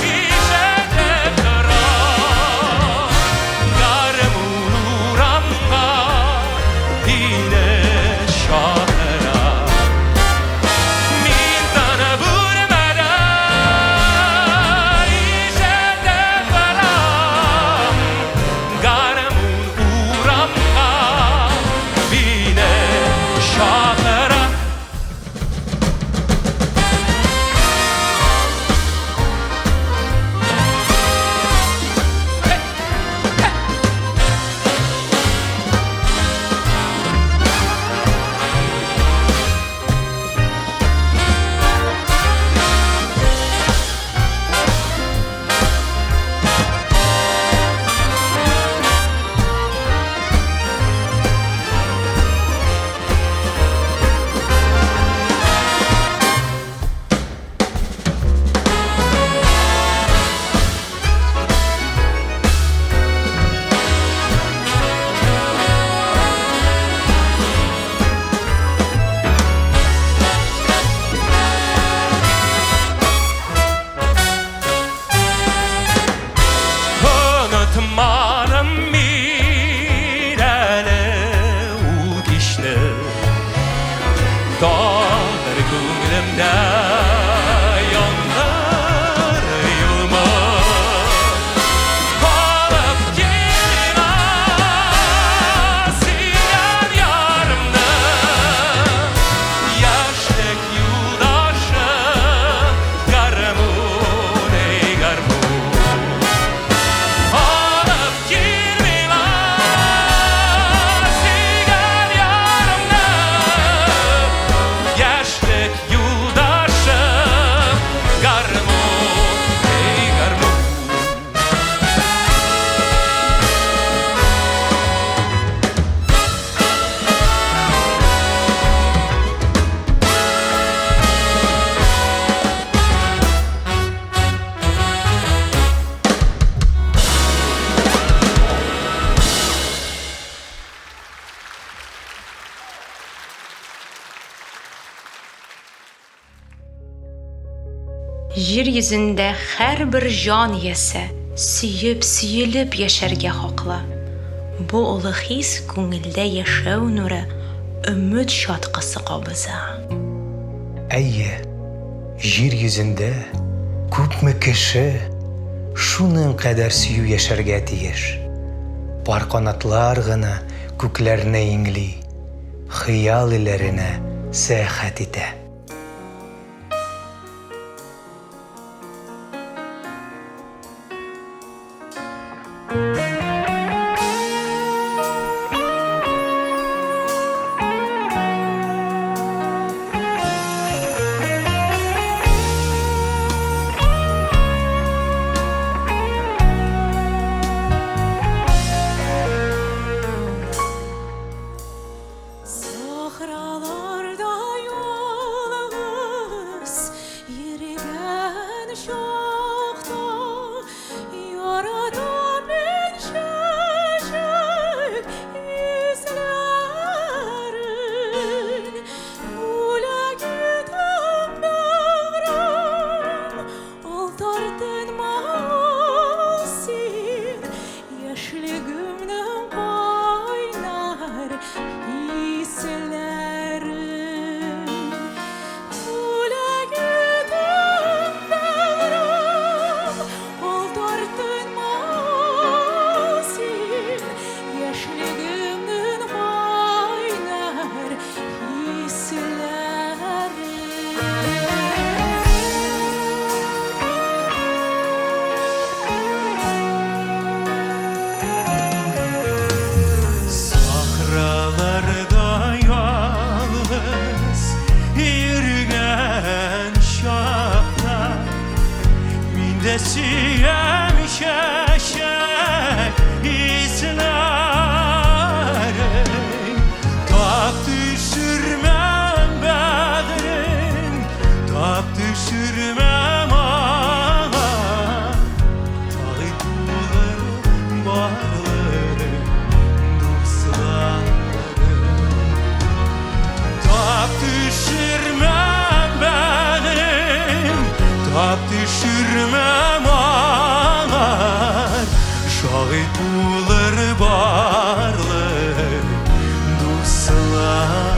ишетеп торам, Гармун урамга килеп. Җир йөзендә һәрбер җан иясе сөеп, сөелеп яшәргә хаклы. Бу олы хис күңелдә яшәү нуры, өмет чаткысы кабыза. Әйе, җир йөзендә күпме кеше шуның кадәр сөю яшәргә тиеш. Пар канатлар гына күкләрне иңли, хыял илләренә сәяхәт итә. Сахраларда ялгыз йөргән чакта яратам мин чәчәк исләрен. Бүләк итәм бәгърем, ал тартынма син. Яшьлегемнең кайнар хисләрен бүләк итәм, бәгърем, ал тартынма син. Яшьлегемнең кайнар хисләрен. Сахраларда ялгыз йөргән чакта Мин дә сөям чәчәк исләрен. Тап төшермәм бәгърем, тап төшермәм аңа. Шаһит булыр барлык дусларым. Тап төшермәм бәгърем, тап төшермәм аңар. Шаһит булыр барлык дусларым.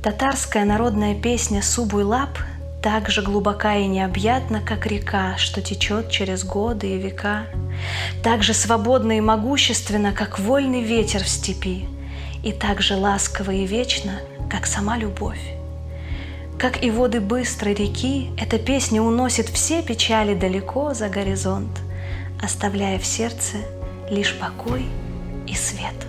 Татарская народная песня «Субуйлап» так же глубока и необъятна, как река, что течет через годы и века, так же свободна и могущественна, как вольный ветер в степи, и так же ласково и вечно, как сама любовь. Как и воды быстрой реки, эта песня уносит все печали далеко за горизонт, оставляя в сердце лишь покой и свет.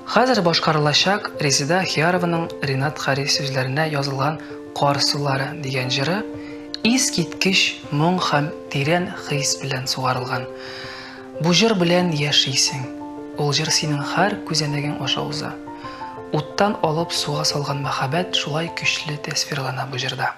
Хәзер башкарылачак Резеда Ахиярованың Ренат Харис сүзләренә язылган Кар сулары дигән җыры искиткеч моң һәм тирән хис белән сугарылган. Бу җыр белән яшисең. Ул җыр синең һәр күзәнәгең аша уза. Уттан алып суга салган мәхәббәт шулай көчле тәсвирлана бу җырда.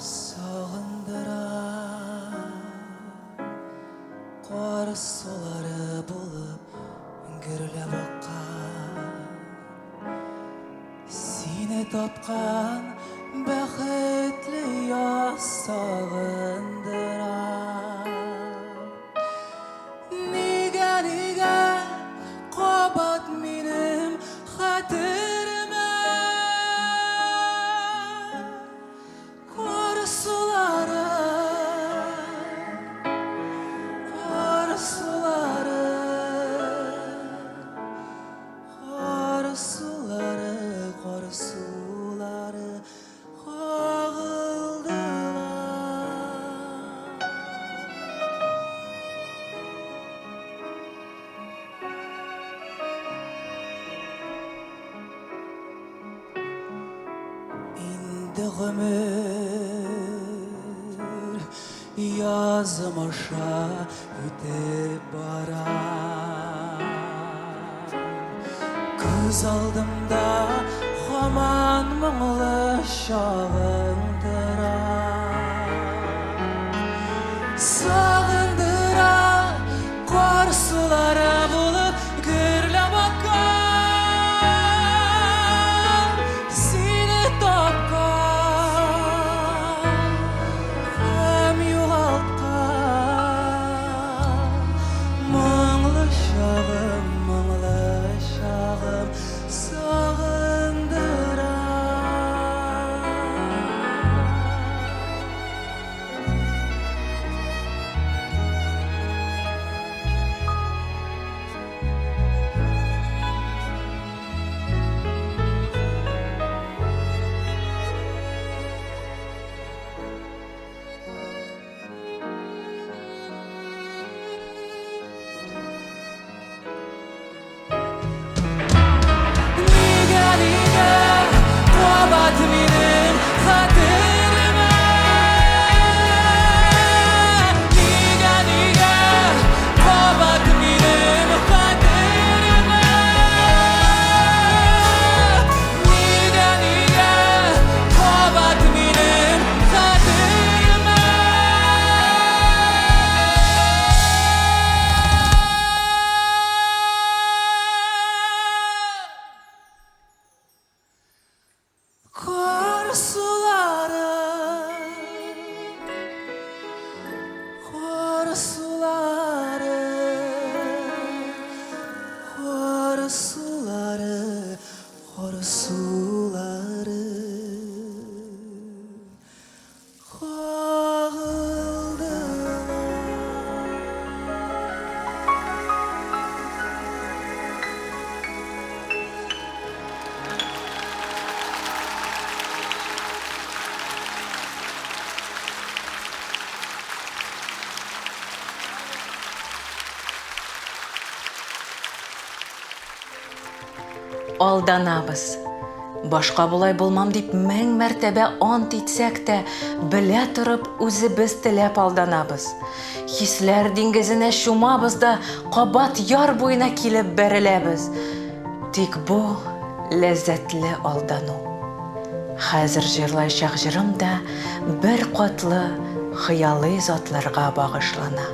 Сагындыра кар сулары булып гөрләп аккан Сине тапкан бәхетле яз сагындыра Нигә, нигә кабат минем хәтеремә Кар сулары, кар сулары, кар сулары, кар сулары кагылдылар. Инде гомер язым аша үтеп бара. Күз алдымда һаман моңлы чагың тора. Сагындыра кар сулары булып гөрләп аккан сине тапкан һәм югалткан моңлы чагым, моңлы чагым сагындыра. Нигә, нигә кабат минем хәтеремә? Нигә, нигә кабат минем хәтеремә? Нигә, нигә кабат минем хәтеремә? Кар сулары, кар сулары, кар сулары, кар сулары Алданабыз. Башка болай булмам дип мең мәртәбә ант итсәк тә, белә торып үзебез теләп алданабыз. Хисләр диңгезенә чумабыз да кабат яр буена килеп бәреләбез. Тик бу ләззәтле алдану. Хәзер җырлаячак җырым да бер катлы хыялый затларга багышлана.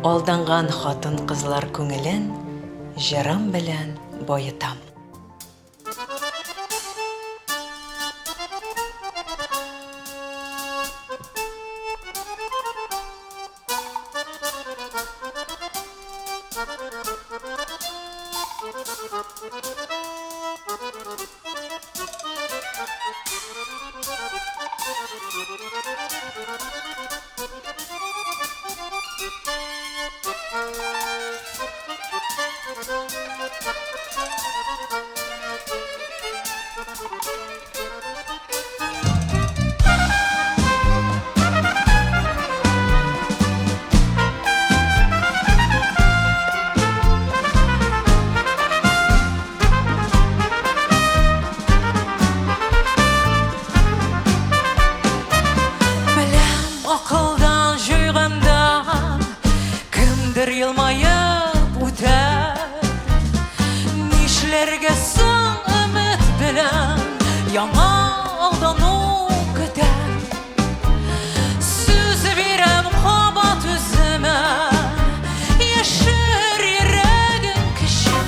Алданган хатын-кызлар күңелен җырым белән баетам. Беләм, акылдан җуйганда Кемдер елмаеп үтәр. Нишләргә соң өмет белән Яңа алдану көтәм. Сүз бирәм кабат үземә, Яшер йөрәгем көче.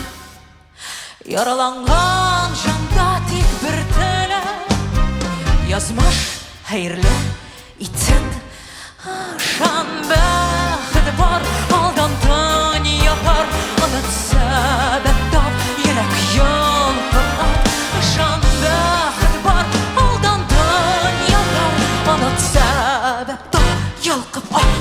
Яраланган җанда тик бер теләк, Язмыш хәерле итсен. Ышан, бәхет бар, алдан дөнья бар, Оныт сәбәп тап, йөрәк йолкып ат. Ышан, бәхет бар, алдан дөнья бар, Оныт сәбәп тап, йолкып ат.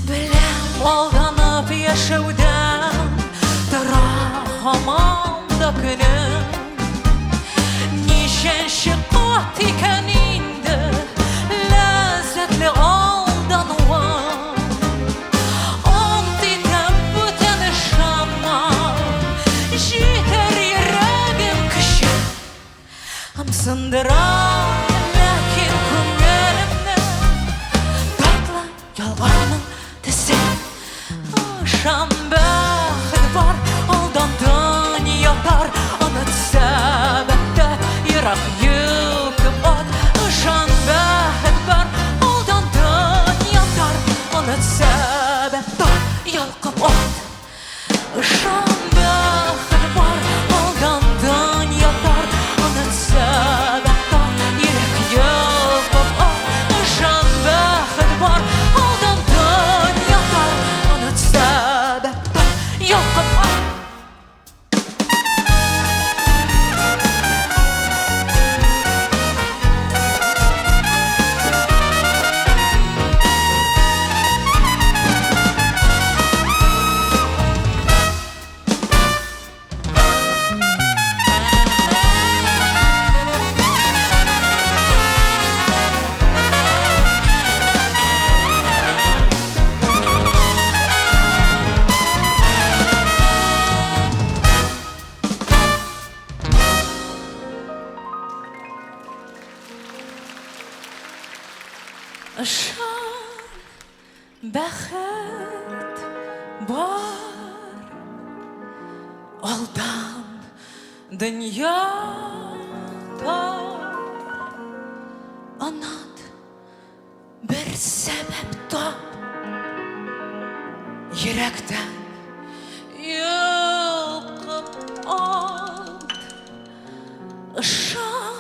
Беләм, алданып яшәүдән тора һаман да көнем. Ничәнче кат икән инде ләззәтле алдануым. Ант итәм, бүтән ышанмам, җитәр йөрәгем көче. Ымсындыра ләкин күңелемне татлы ялганның төсе. Ышан, бәхет бар, алдан дөнья тар, Оныт сәбәптә ерак йолкып ат. Ышан, бәхет бар, алдан дөнья тар, Оныт сәбәп тап, йолкып ат. Ышан, бәхет бар, алдан дөнья тар, Оныт сәбәп тап, йөрәк йолкып ат. Ышан, бәхет бар, алдан дөнья тар, Оныт сәбәп тап, йолкып ат. Ышан, бәхет бар, алдан дөнья тар. Оныт, бер сәбәп тап, йөрәктән йолкып ат. Ышан,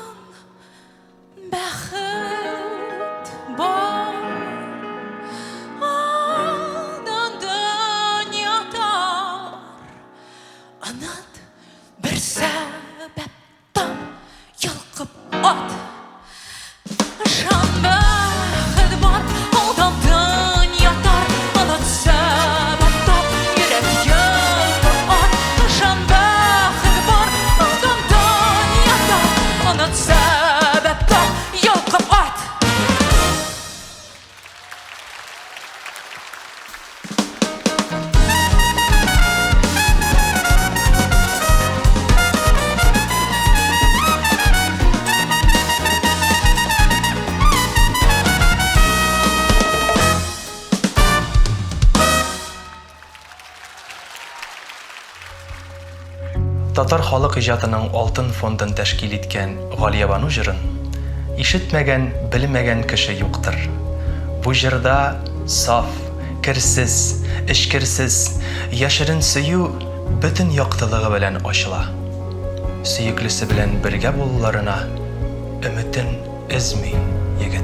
бәхет бар, алдан дөнья тар. Оныт, бер сәбәп тап, йолкып ат. Ышан, бәхет бар, алдан дөнья тар, Оныт сәбәп тап, Татар халык иҗатының алтын фондын тәшкил иткән Галиябану җырын ишетмәгән, белмәгән кеше юктыр. Бу җырда саф, керсез, эчкерсез, яшерен сөю бөтен яктылыгы белән ачыла. Сөеклесе белән бергә булуларына өметен өзми егет.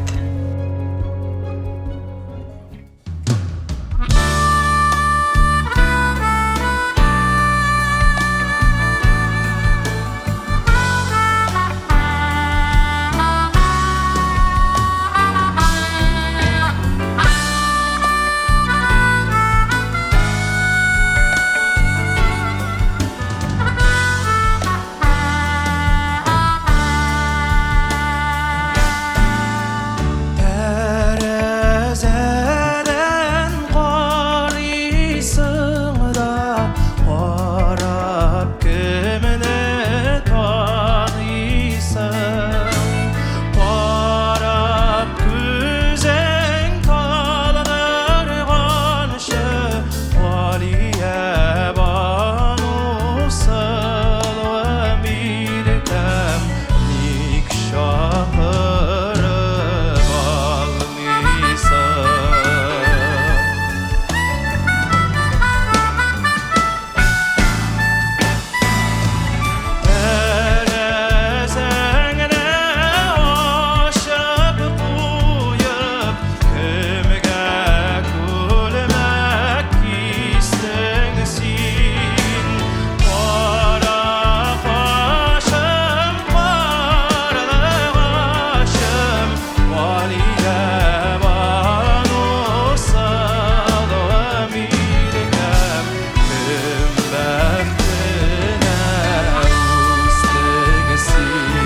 Тәрәзәдән карыйсың да, карап кемне таныйсың? Карап күзең талдырганчы, Галиябану сылуым иркәм, ник чакырып алмыйсың? Тәрәзәңне ачып куеп, кемгә күлмәк кистең син? Кара кашым, карлыгачым, Галиябану сылуым иркәм, кем бәхтенә үстең син?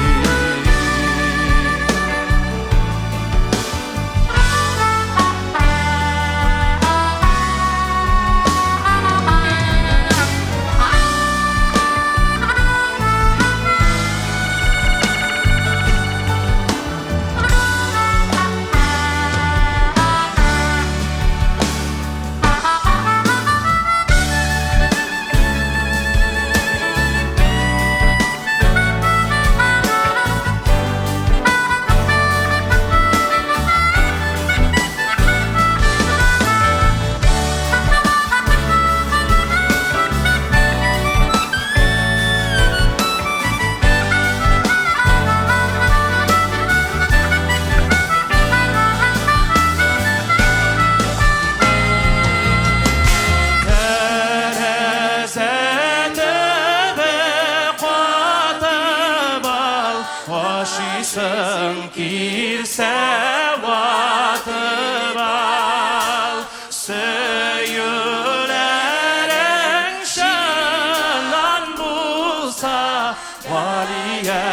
Тәрәзә төбе катып ал, ашыйсың килсә ватып ал. Сөюләрең чыннан булса, Галиябану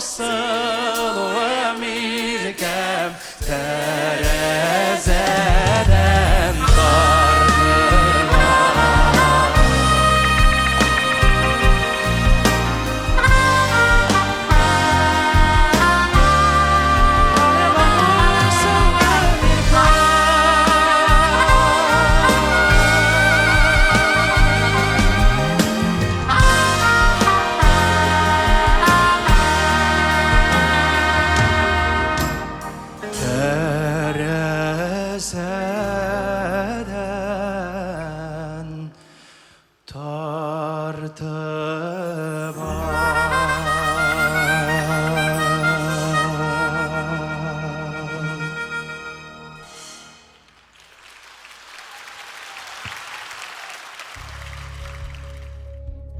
сылуым иркәм, тәрәзәдән тартып ал. Тәрәзәдән тартып ал.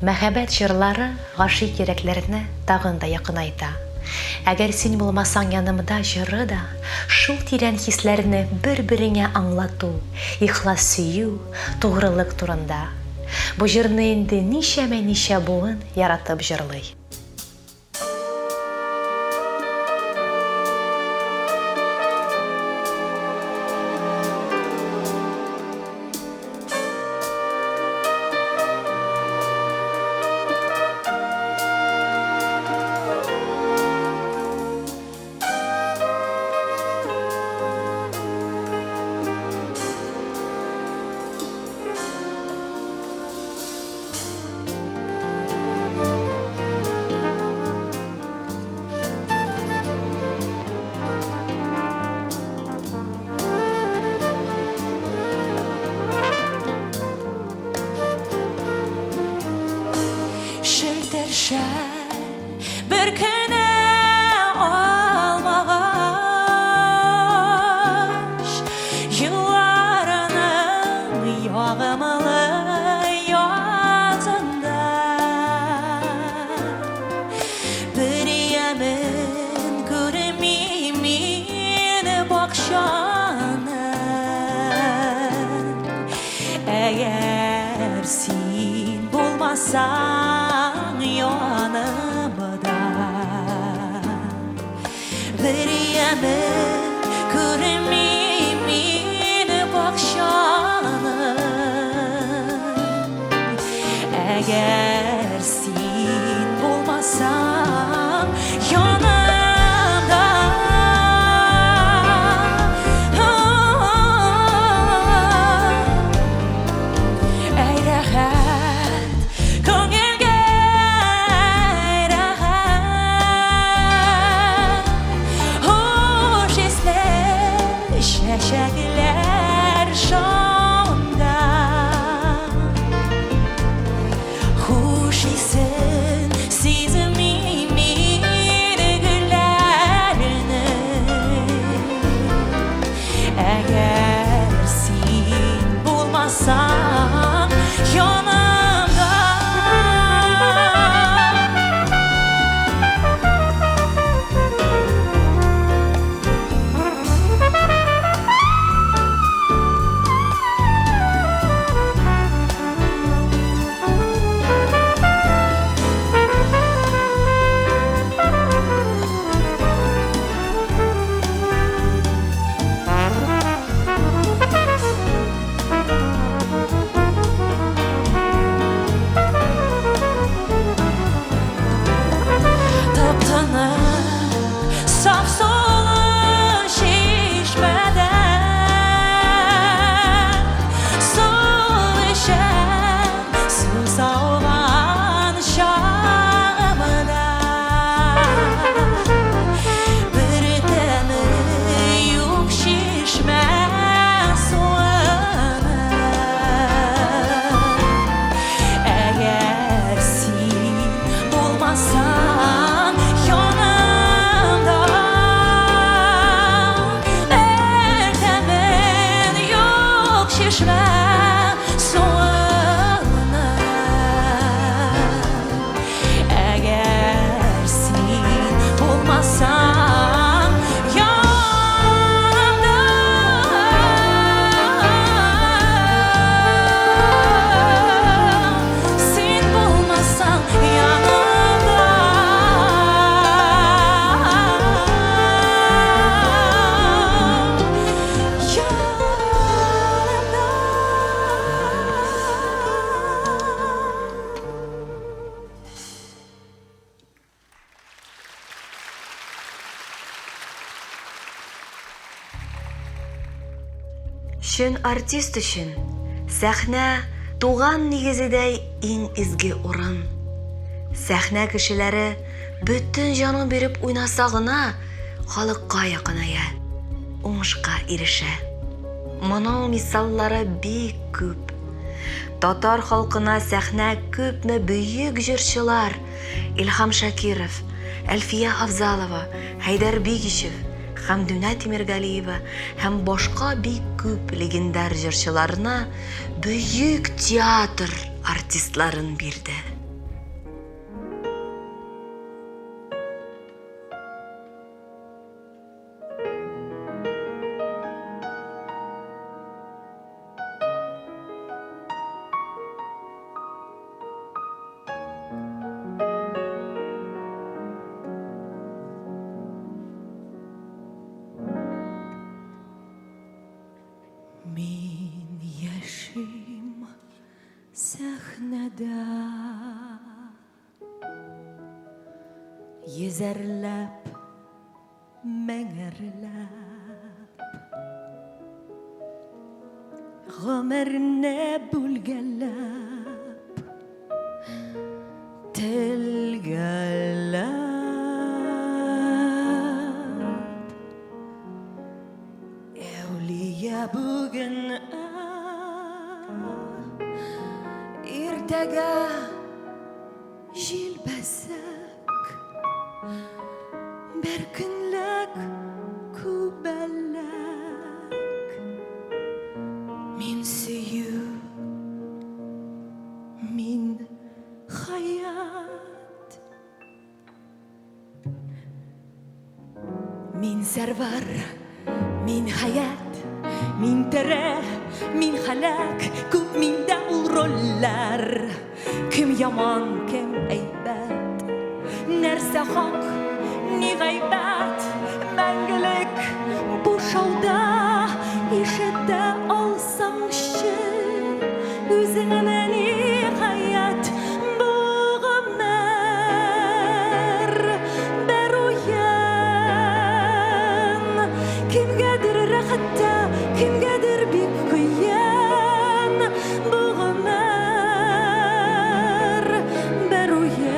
Мәхәббәт җырлары гашыйк йөрәкләрне тагын да якынайта. Әгәр син булмасаң янымда җыры да шул тирән хисләрне бер-береңә аңлату, ихлас сөю, тугрылык турында. Бу җырны инде ничәмә-ничә буын яратып җырлый. булмасаң янымда. Бер яме күрмим мин бакчаның. Әгәр син булмасаң янымда. Әй рәхәт, күңелгә рәхәт. Хуш исле чәчәкләр шауда. Хуш исен сизмим мин гөлләрнең. Әгәр син булмасаң янымда. Тып-тыныч, саф сулы чишмәдә Су эчәм, су сауган чагымда. Бер тәме юк чишмә суының. Әгәр син булмасаң янымда, Бер тәмен юк чишмә суының. Әгәр син булмасаң янымда. Син булмасаң янымда. Чын артист өчен сәхнә туган нигезедәй иң изге урын. Сәхнә кешеләре бөтен җанын биреп уйнаса гына халыкка якыная, уңышка ирешә. Моның мисаллары бик күп. Татар халкына сәхнә күпме бөек җырчылар Илһам Шакиров, Әлфия Авзалова, Хәйдәр Бигичев, Хәмдүнә Тимергалиева һәм башка бик күп легендар җырчыларны, бөек театр артистларын бирде. Мин яшим сәхнәдә. Йөзәрләп, меңәрләп Гомерне бүлгәләп, телгәләп. Әүлия бүген, иртәгә җилбәзәк, бер көнлек күбәләк. Мин сөю, мин хаят. Мин Сәрвар, мин Хәят, мин тере, мин һәлак, күп миндә ул рольләр. Кем яман, кем әйбәт? Нәрсә хак, ни гайбәт? Мәңгелек бу шауда ишетә алсаңчы үзеңне ниһаять бу гомер бер уен. Кемгәдер рәхәттә, кемгәдер бик кыен бу гомер бер уен.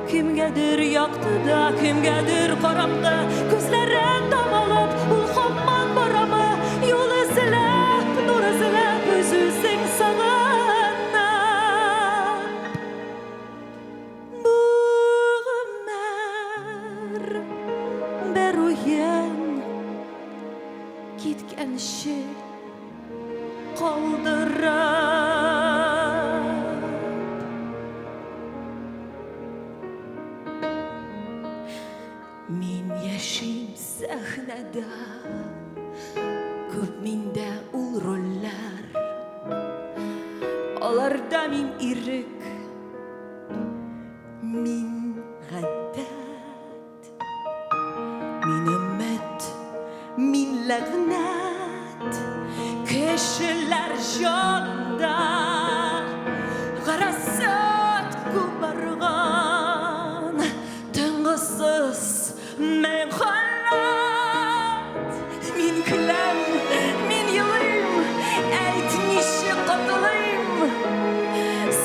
Кемгәдер яктыда, кемгәдер караңгы, күзләрен тамалап, ул һаман барамы? Юл эзләп, нур эзләп, үз-үзең сагынып. Бу гомер бер уен киткәнче калдырып. Мин яшим сәхнәдә, күп миндә ул рольләр. Аларда мин ирек, мин гадәт. Мин өмет, мин ләгънәт. Кешеләр җанында гарасат кубарган тынгысыз мең халәт. Мин көләм, мин елыйм, әйт, ничек котылыйм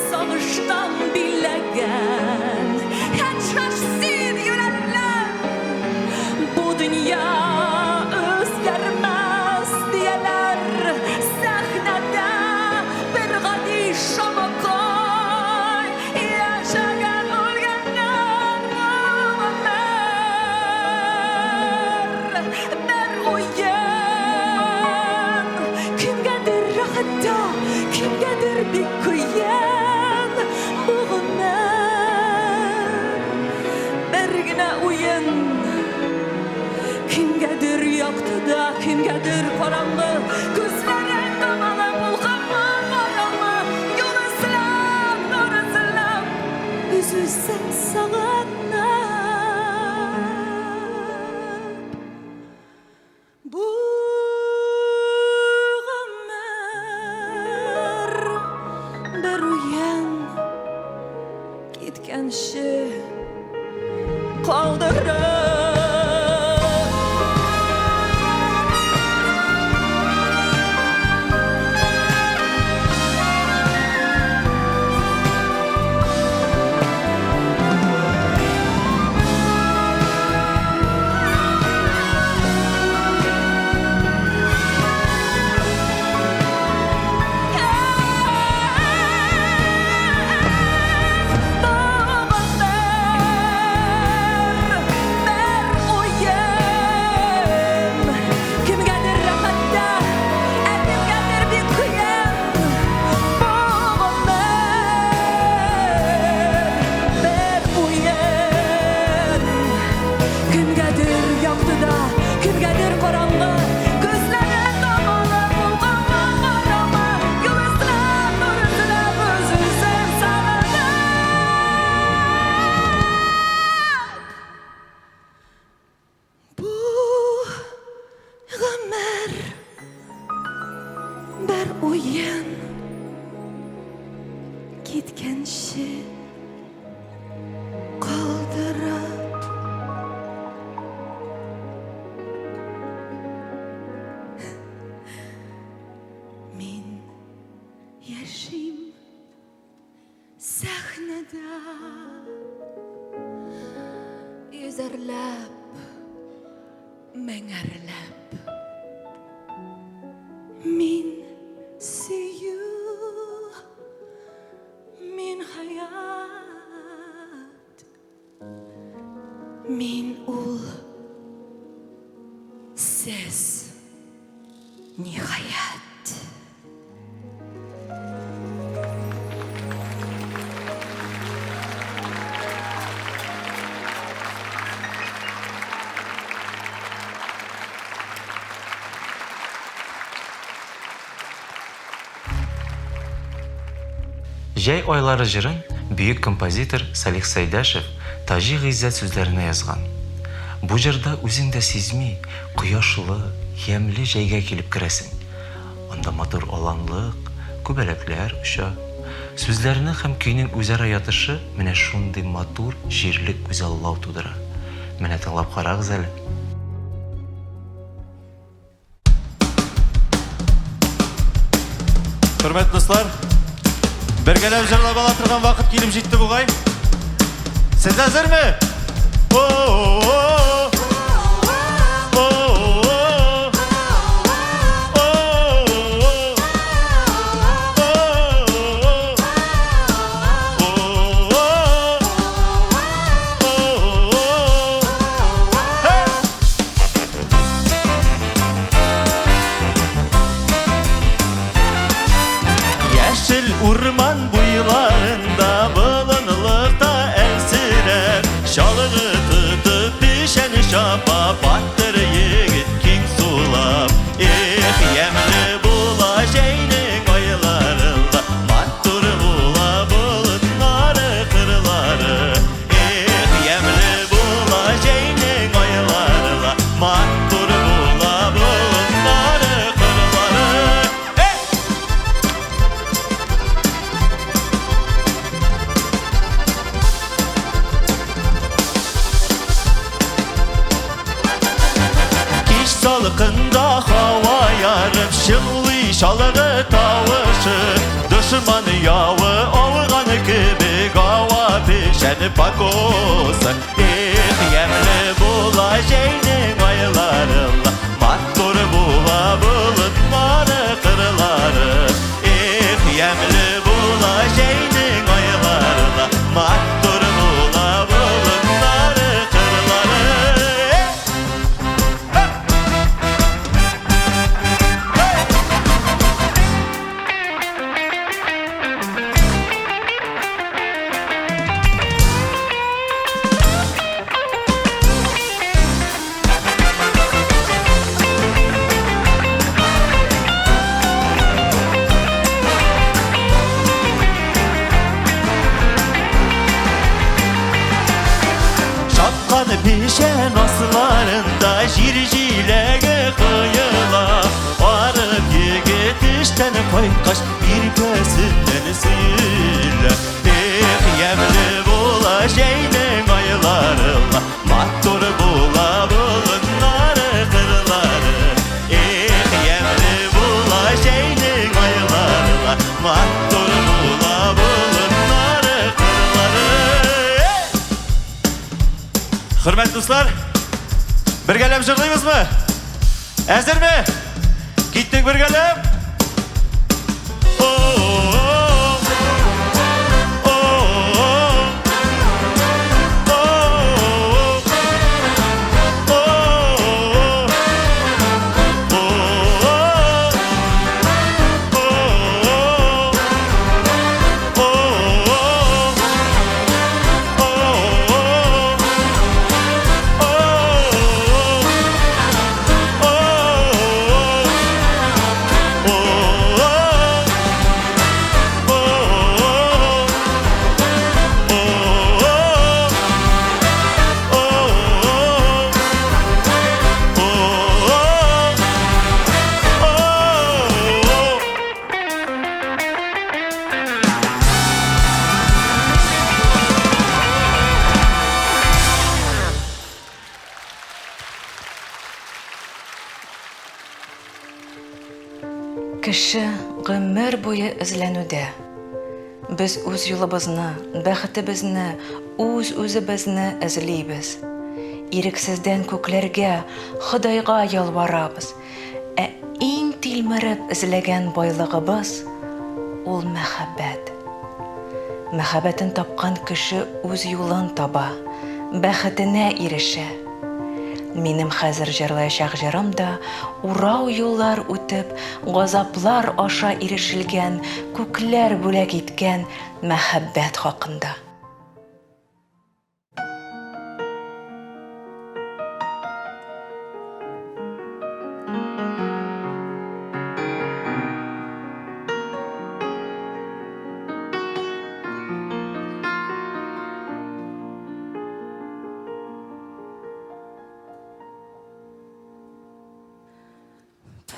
сагыштан биләгән. Хәтшаш син, юләрләр, бу дөнья үзгәрмәс дияләр. Сәхнәдә бер гади шамакай яшәгән үлгәннәр бу гомер бер уен. Кемгәдер рәхәттә, кемгәдер бик кыен бу гомер бер генә уен. Кемгәдер яктыда, кемгәдер караңгы, күзләрен тамалап, ул һаман барамы? Юл эзләп, нур эзләп, үз-үзен сагынып. Бу гомер бер уен киткәнче калдырып. Бер уен. Кемгәдер рәхәттә, ә кемгәдер бик кыен. Бу гомер бер уен. Кемгәдер яктыда, кемгәдер караңгы, күзләрен тамалап, ул һаман барамы? Юл эзләп, нур эзләп, үз-үзен сагынып. Бу гомер бер уен киткәнче калдырып. Мин яшим сәхнәдә йөзәрләп, меңәрләп. Мин сөю, мин хәят, мин ул сез ниһаять. Җәй айлары җырын бөек композитор Салих Сәйдәшев Таҗи Гыйззәт сүзләренә язган. Бу җырда үзең дә сизми, кояшлы, ямьле җәйгә килеп керәсең. Анда матур аланлык, күбәләкләр оча. Сүзләрнең һәм көйнең үзара ятышы менә шундый матур җирле күзаллау тудыра. Менә тыңлап карагыз әле. Хөрмәтле дуслар, бергәләп җырлап ала торган вакыт килеп җитте бугай. Сез әзерме? О-о-о! О-о-о! О-о-о! О-о-о! О-о-о! Hey! Яшел урман буйларында болынлыкта әлсерәп, чалгы тотып печән чапа батыр егет киң сулап. Эх, ямьле була җәйнең айларында, матур була болыннары, кырлары. Эх, ямьле була җәйнең айлары ла, матур була болыннары, кырлары. Эх! Кич салкында һава ярып чыңлый чалгы тавышы. Дошман явы ауган кебек ава печән покосы. Эх, ямьле була җәйнең айлары ла, матур була болыннары, кырлары. Эх, ямьле була җәйнең айлары ла, матур була болыннары, кырлары. Чапкан печән асларында җир җиләге коела. Арып егет эштән кайткач, иркәсеннән сөелә. Эх, ямьле була җәйнең айлары ла, матур була болыннары, кырлары. Эх, ямьле була җәйнең айлары ла, матур була болыннары, кырлары. Хөрмәтле дуслар, бергәләп җырлыйбызмы? Әзерме? Киттек бергәләп! О-о-о! О-о-о! О-о-о! О-о-о! О-о-о! О-о-о! О-о-о! О-о-о! Кеше гомер буе эзләнүдә. Без үз юлыбызны, бәхетебезне, үз-үзебезне эзлибез. Ирексездән күкләргә, Ходайга ялварабыз. Ә иң тилмереп эзләгән байлыгыбыз, ул мәхәббәт. Мәхәббәтен тапкан кеше үз юлын таба, бәхетенә ирешә. Минем хәзер җырлаячак җырым да урау юллар үтеп, газаплар аша ирешелгән, күкләр бүләк иткән мәхәббәт хакында.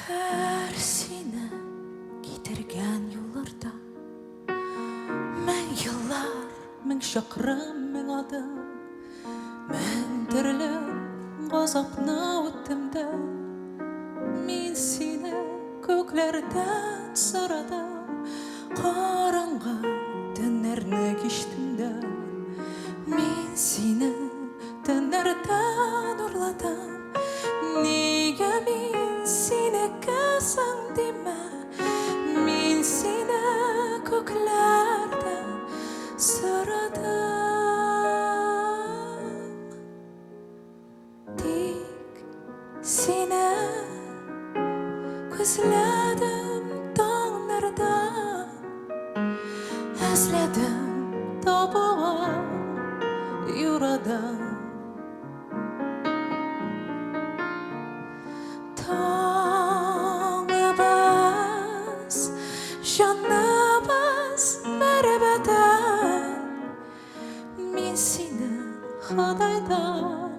Бер сине китергән юлларда Мең еллар, мең чакрым, мең адым, Мең төрле газапны үттем дә, Мин сине күкләрдән сорадым, Караңгы төннәрне кичтем дә, Мин сине төннәрдән урладым. Нигә мин синеке соң димә, Мин сине күкләрдән сорадым. Тик сине күзләдем таңнардан, Эзләдем табуга юрадым. Таңыбыз, җаныбыз бер-бөтен. Мин сине Ходайдан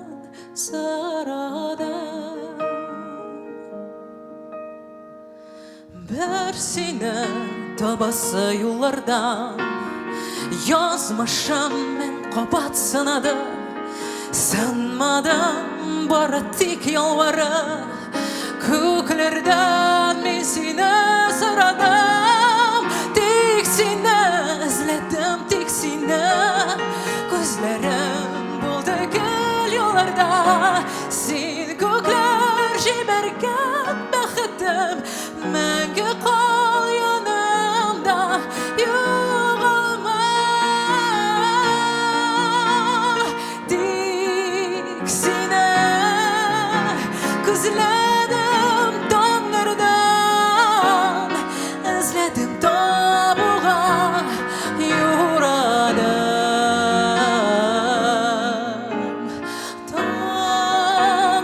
сорадым. Бер сине табасы юллардан Язмышым мең кабат сынады. Сынмадым, бары тик ялварып, Күкләрдән мин сине сорадым. Тик сине эзләдем, тик сине. Күзләрем булды гел юлларда. Син күкләр җибәргән бәхетем, Мәңге кал янымда, югалма. Тик сине күзләдем таңнардан, Эзләдем табуга юрадым.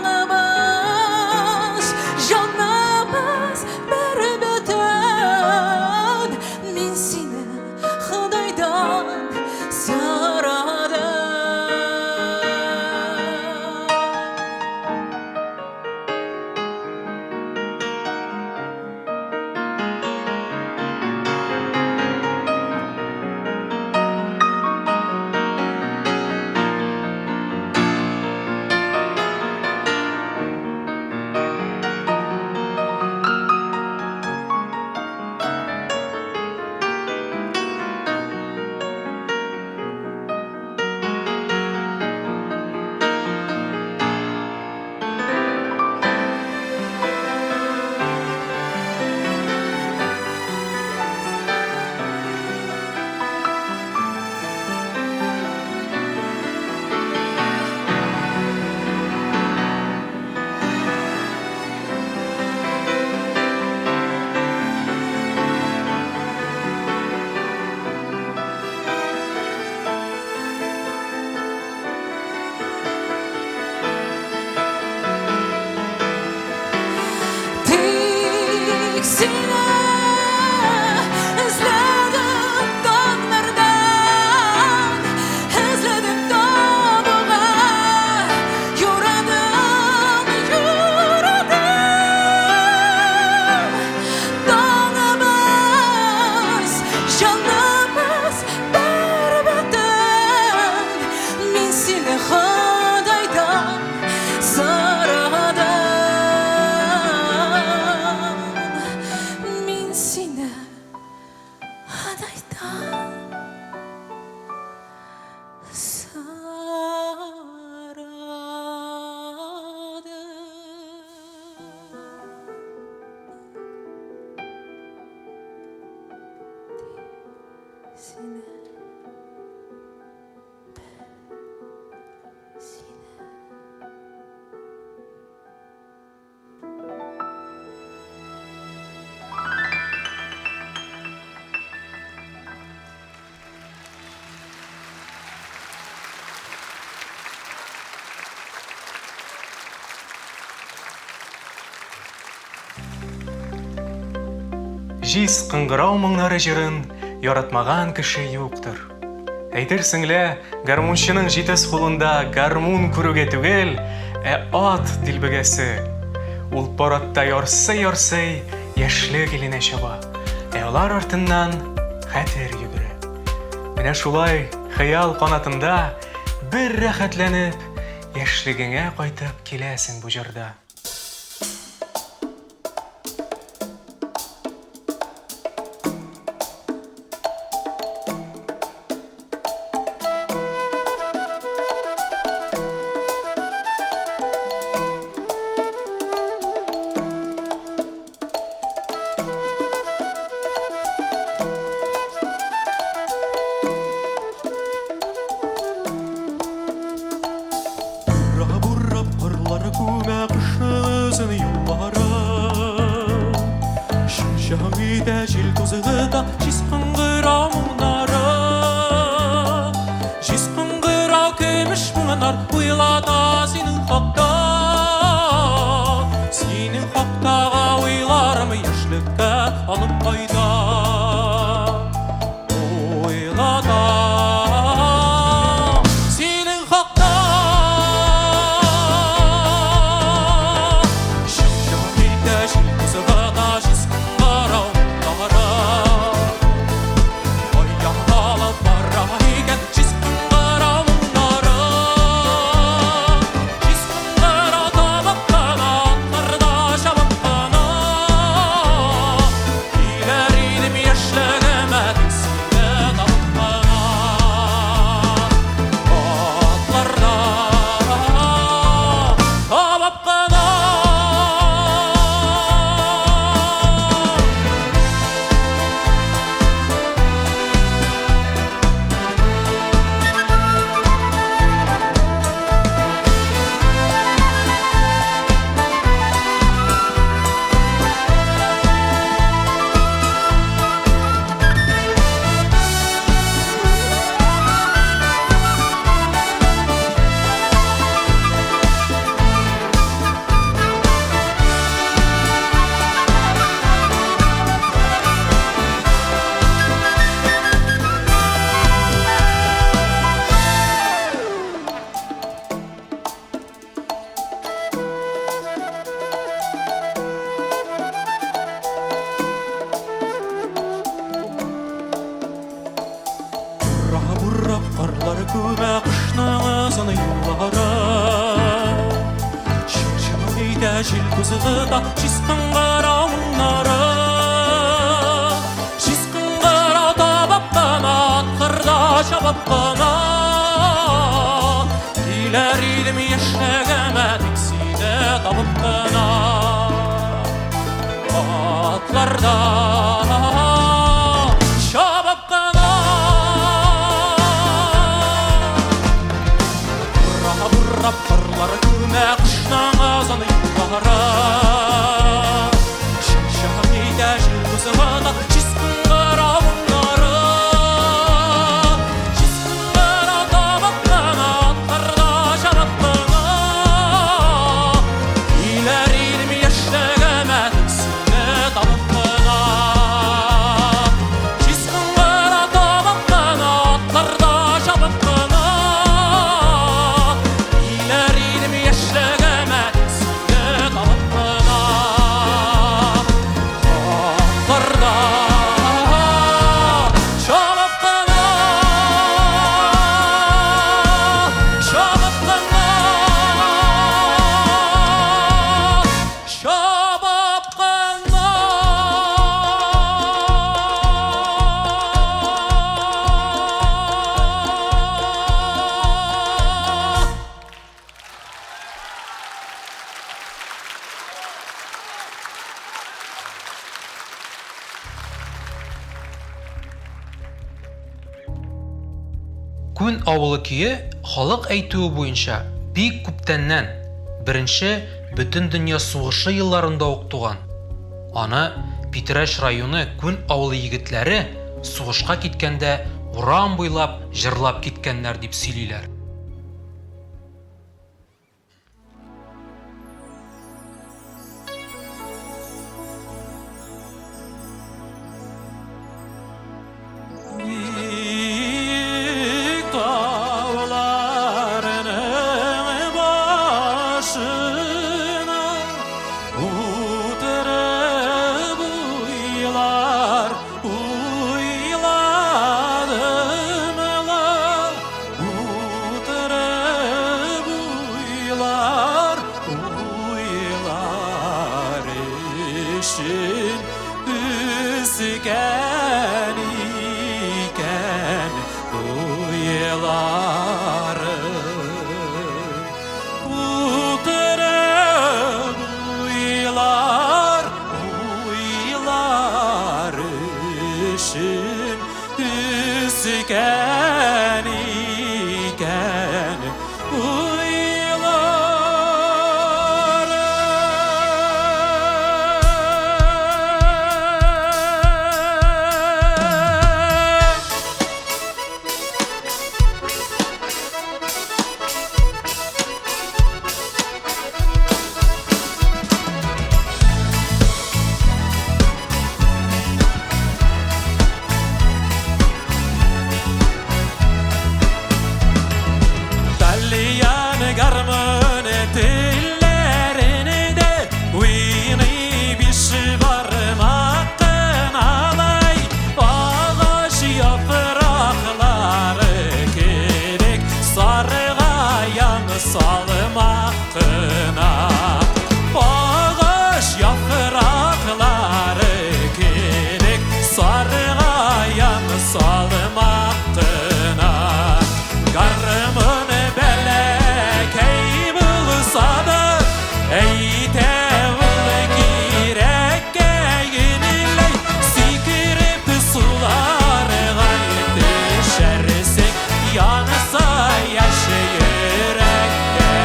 Таңыбыз, җаныбыз бер бөтен. Мин сине Ходайдан сорадым. Тик сине эзләдем таңнардан, Эзләдем табуга юрадым, юрадым. Таңыбыз, җаныбыз бер бөтен. Мин сине Ходайдан сорадым. Мин сине Ходайдан сорадым. Тик сине бер сине. Җиз кыңгырау моңнары җырын яратмаган кеше юктыр. Әйтерсең лә, гармунчының җитез кулында гармун күрүгә түгел, ә ат дилбегәсе. Ул пар атта ярсый-ярсый яшьлек иленә чаба, ә алар артыннан хәтер йөгерә. Менә шулай хыял канатында бер рәхәтләнеп, яшьлегеңә кайтып киләсең бу җырда. Бурап карлар күмә кышның озын юллары. Чың-чың итә җил тузгыта җиз кыңгырау моңнары. Җиз кыңгырау көмеш моңнар уйлата синең хакта. Синең хактагы уйларым яшьлеккә алып кайта. Уйлата синең хакта. Чың-чың итә җил тузгыта җиз кыңгырау моңнары. Кая алып бара икән җиз кыңгырау моңнары. Җиз кыңгырау табып кына, атларда чабып кына. Килер идем яшьлегемә, тик сине табып кына. Атларда табып кына. Бура-бура карлар күмә кышның озын юллары. Чың-чың итә җил тузгыта җиз кыңгырау моңнары. Җиз кыңгырау табып кына, атларда чабып кына. Килер идем яшьлегемә, тик сине табып кына. Атларда чабып кына. Бура-бура карлар күмә кышның озын юллары. Чың-чың итә җил тузгыта җиз кыңгырау моңнары. Җиз кыңгырау табып кына, атларда чабып кына. Килер идем яшьлегемә, тик сине табып кына. Җиз кыңгырау табып кына, атларда чабып кына. Килер идем яшьлегемә, тик сине табып кына. Атларда чабып кына, чабып кына, чабып кына. Күн авылы көе халык әйтүе буенча бик күптәннән, беренче Бөтендөнья сугышы елларында ук туган. Аны Питрәч районы Күн авылы егетләре сугышка киткәндә урам буйлап җырлап киткәннәр дип сөйлиләр. Биек тауларның башына өчен үскән икән уйларым. Утырып уйлар, уйлар өчен үскән икән Тальян гармоны телләрендә уйный биш бармак кыналай, агач яфраклары кебек саргаян салмак кына. Агач яфраклары кебек саргаян салмак кына. Гармун бәләкәй булса да, әйтә ул кирәккәенләй, сикереп суларга төшәрсең, янса яшь йөрәккәең.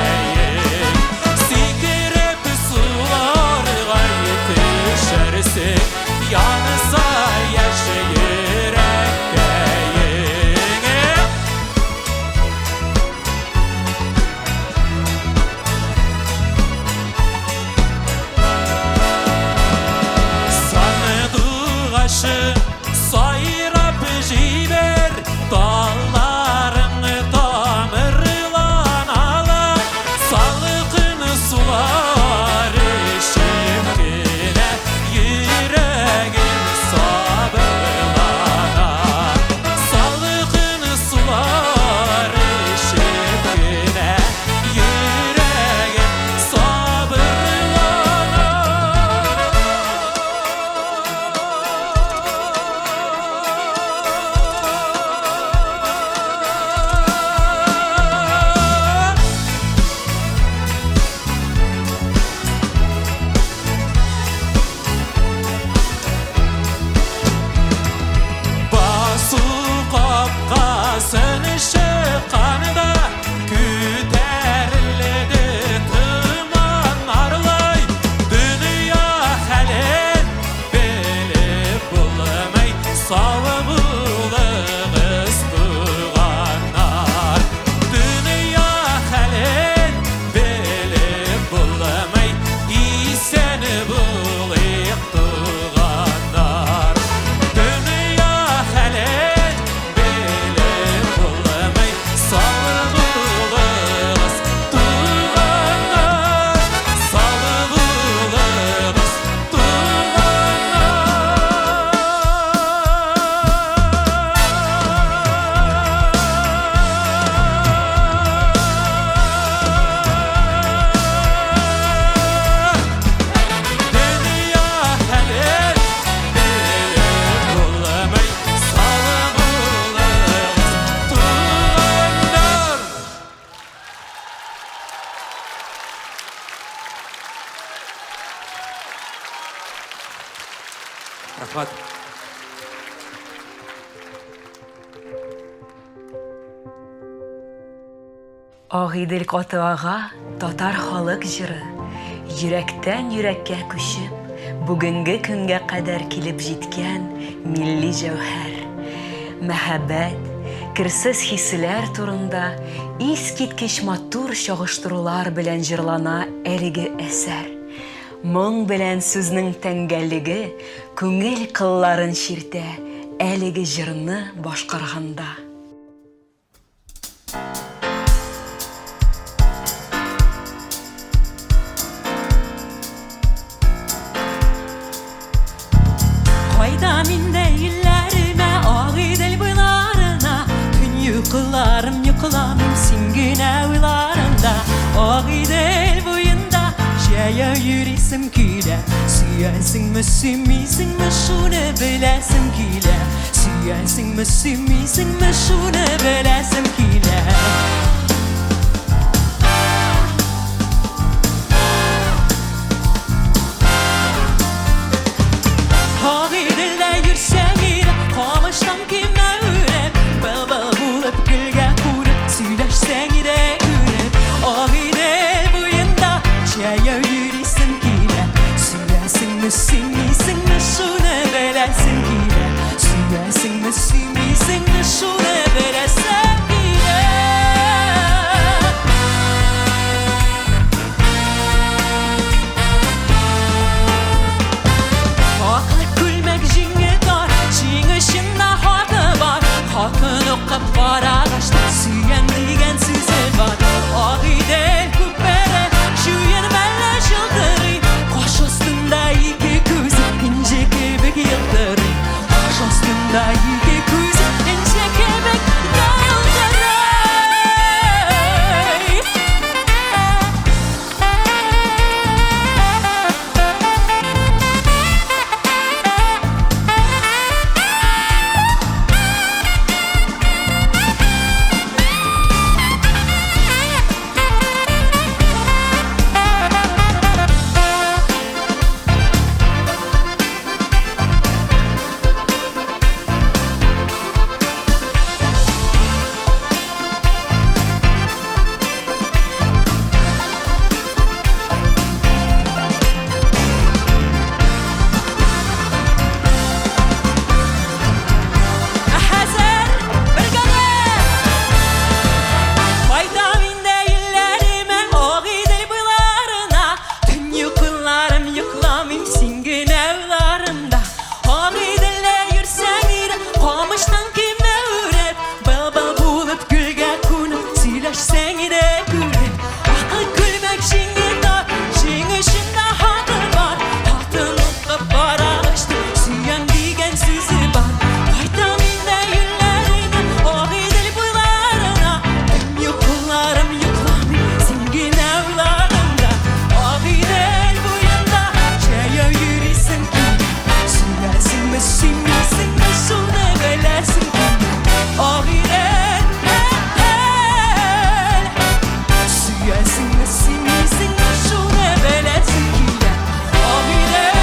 Сикереп суларга төшәрсең, янса яшь йөрәккәең. Сандугашы сайрап җибәр, талларың тамырланалар, салкын сулар эчеп кенә йөрәгем сабырлана. Салкын сулар эчеп кенә йөрәгем сабырлана. Басу капкасын чыкканда күтәрелде томан арлай, дөнья хәлен белеп булмый, сау булыгыз, туганнар. Дөнья хәлен белеп булмый, исән булыйк, туганнар. Дөнья хәлен белеп булмый, сау булыгыз, туганнар. Сау булыгыз, туганнар. Дөнья хәлен белеп булмый, сау булыгыз, туганнар. Рәхмәт. Агыйдел каты ага татар халык җыры, йөрәктән йөрәккә күчеп, бүгенге көнгә кадәр килеп җиткән милли җәүһәр. Мәхәббәт, керсез хисләр турында искиткеч матур чагыштырулар белән җырлана әлеге әсәр. Моң белән сүзнең тәңгәллеге күңел кылларын чиртә әлеге җырны башкарганда. Кайтам инде илләремә, Агыйдел буйларына, Төн йокыларым йокламыйм, син генә уйларымда. Агыйдел буенда җәй җәяү йөрисем килә. Сөясеңме, сөймисеңме, шуны беләсем килә. Сөясеңме, сөймисеңме, шуны беләсем килә. Агыйделдә йөрсәң иде, камыштан көймә үреп, Былбыл булып гөлгә кунып, сөйләшсәң иде күреп. Агыйдел буенда җәяү йөрисем килә. Сөясеңме, сөймисеңме, шуны беләсем килә. Сөясеңме, сөймисеңме, шуны беләсем килә. Аклы күлмәк җиңе тар, җиң очында хаты бар. Хатын укып карагач та сөям дигән сүзе бар. Агыйдел күпере чуен мәллә чылтырый, каш астында ике күзе энҗе кебек елтырый. Каш астында ике күзе энҗе кебек елтырый. Ә хәзер бергәләп Кайтам инде илләремә, Агыйдел буйларына. Төн йокыларым йокламыйм, син генә уйларымда. Агыйделдә йөрсәң иде, камыштан көймә үреп, Былбыл булып гөлгә кунып, сөйләшсәң иде күреп. Акыл күлмәк җиңе тар, җиң очында хаты бар. Хатын укып карагач та, сөям дигән сүзе бар. Кайтам инде илләремә, Агыйдел буйларына. Төн йокыларым йокламыйм, син генә уйларымда. Агыйдел буенда җәяү йөрисем килә. Сөясеңме, сөймисеңме, шуны беләсем килә. Агыйдел, сөясеңме, сөймисеңме, шуны беләсем килә. Агыйдел,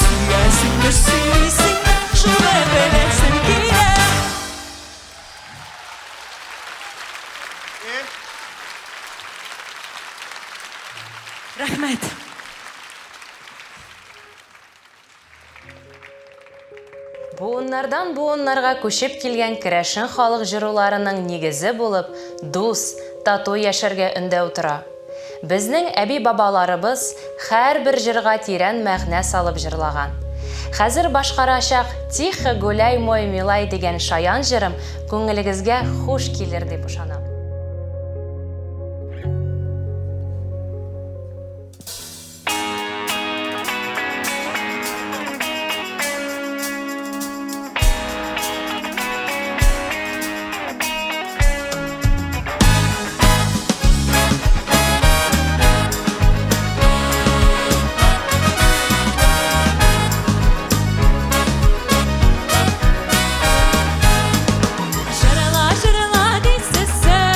сөясеңме, сөймисеңме, шуны беләсем килә. Рәхмәт. Буыннардан буыннарга күчеп килгән керәшен халык җыруларының нигезе булып дус, тату яшәргә өндәү тора. Безнең әби-бабаларыбыз һәрбер җырга тирән мәгънә салып җырлаган. Хәзер башкарачак Тихо гуляй, мой милай дигән шаян җырым күңелегезгә хуш килер дип ышанам. Җырла, җырла, дисез сез.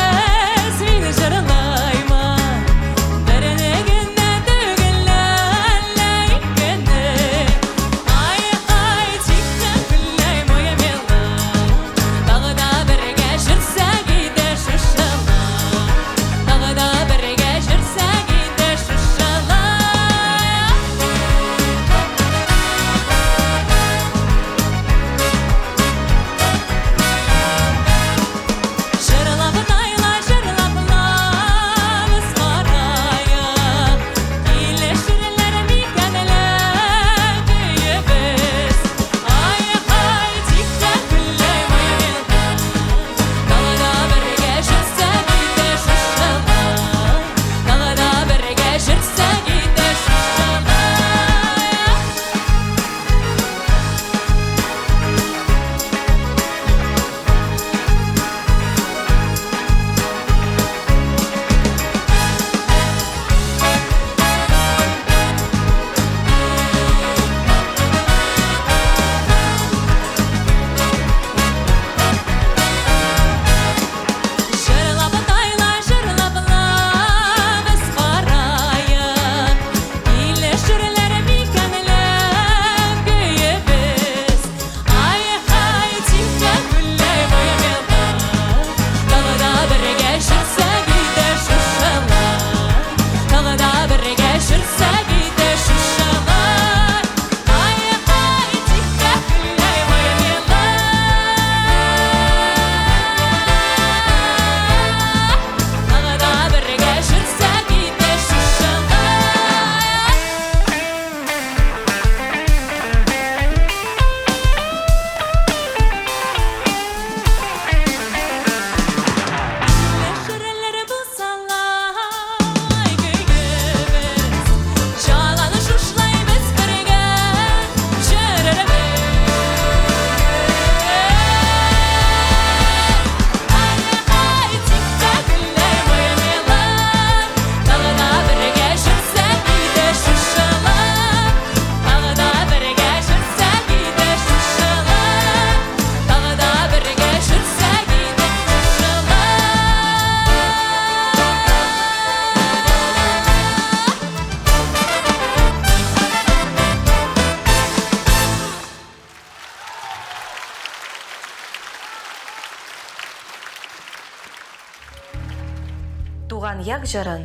Туган як җырын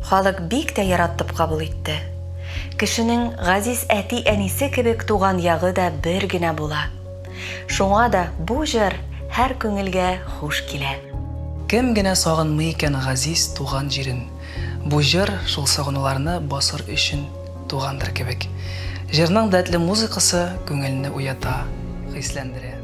халык бик тә яратып кабул итте. Кешенең газиз әти-әнисе кебек туган ягы да бер генә була. Шуңа да бу җыр һәр күңелгә хуш килә. Кем генә сагынмый икән газиз туган җирен? Бу җыр шул сагынуларны басыр өчен тугандыр кебек. Җырның дәртле музыкасы күңелне уята, хисләндерә.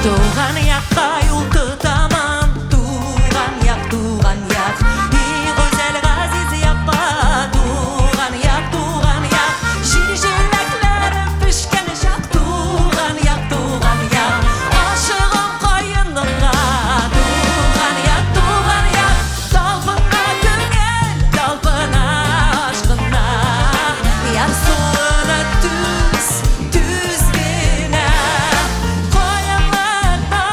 Туган якка юл тотаман, туган як, туган як, и гүзәл газиз якка, туган як, туган як, җир җиләкләре пешкән чак, туган як, туган як, ашыгам каенлыкка, туган як, туган як, талпына күңел, талпына ашкына, ярсуына түз, түз генә. Каенлыкта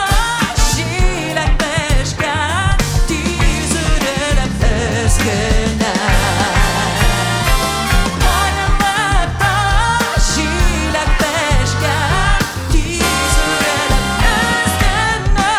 җиләк пешкән, тиз үрелеп өскенә. Каенлыкта җиләк пешкән, тиз үрелеп өскенә.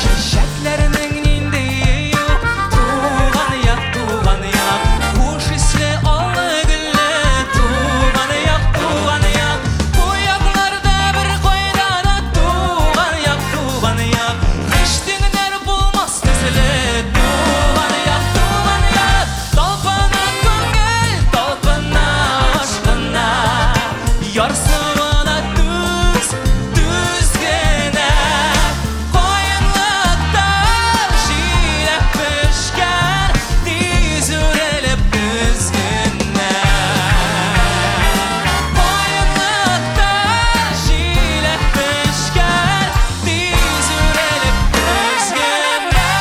Чәчәкләрнең ниндие юк, туган як, туган як, хуш исле аллы-гөлле, туган як, туган як, бу якларда бер кайда да туган як, туган як, һич тиңнәр булмас төсле, туган як, туган як, талпына күңел, талпына ашкына, ярсуына түз, түз генә. Каенлыкта җиләк пешкән, тиз үрелеп көзгенә. Каенлыкта җиләк пешкән, тиз үрелеп көзгенә.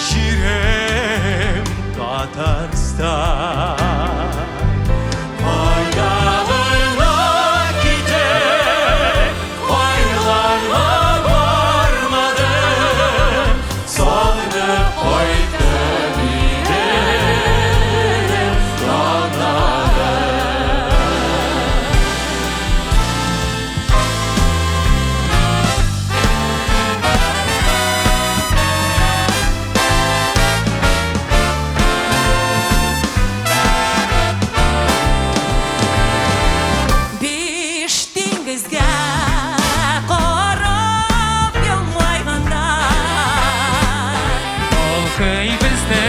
Җирем Татарстан. Кайда гына китеп, кайларга бармадым, сагынып кайттым Иделем таңнары. Биш диңгезгә карап елмайганда. Балкый безнең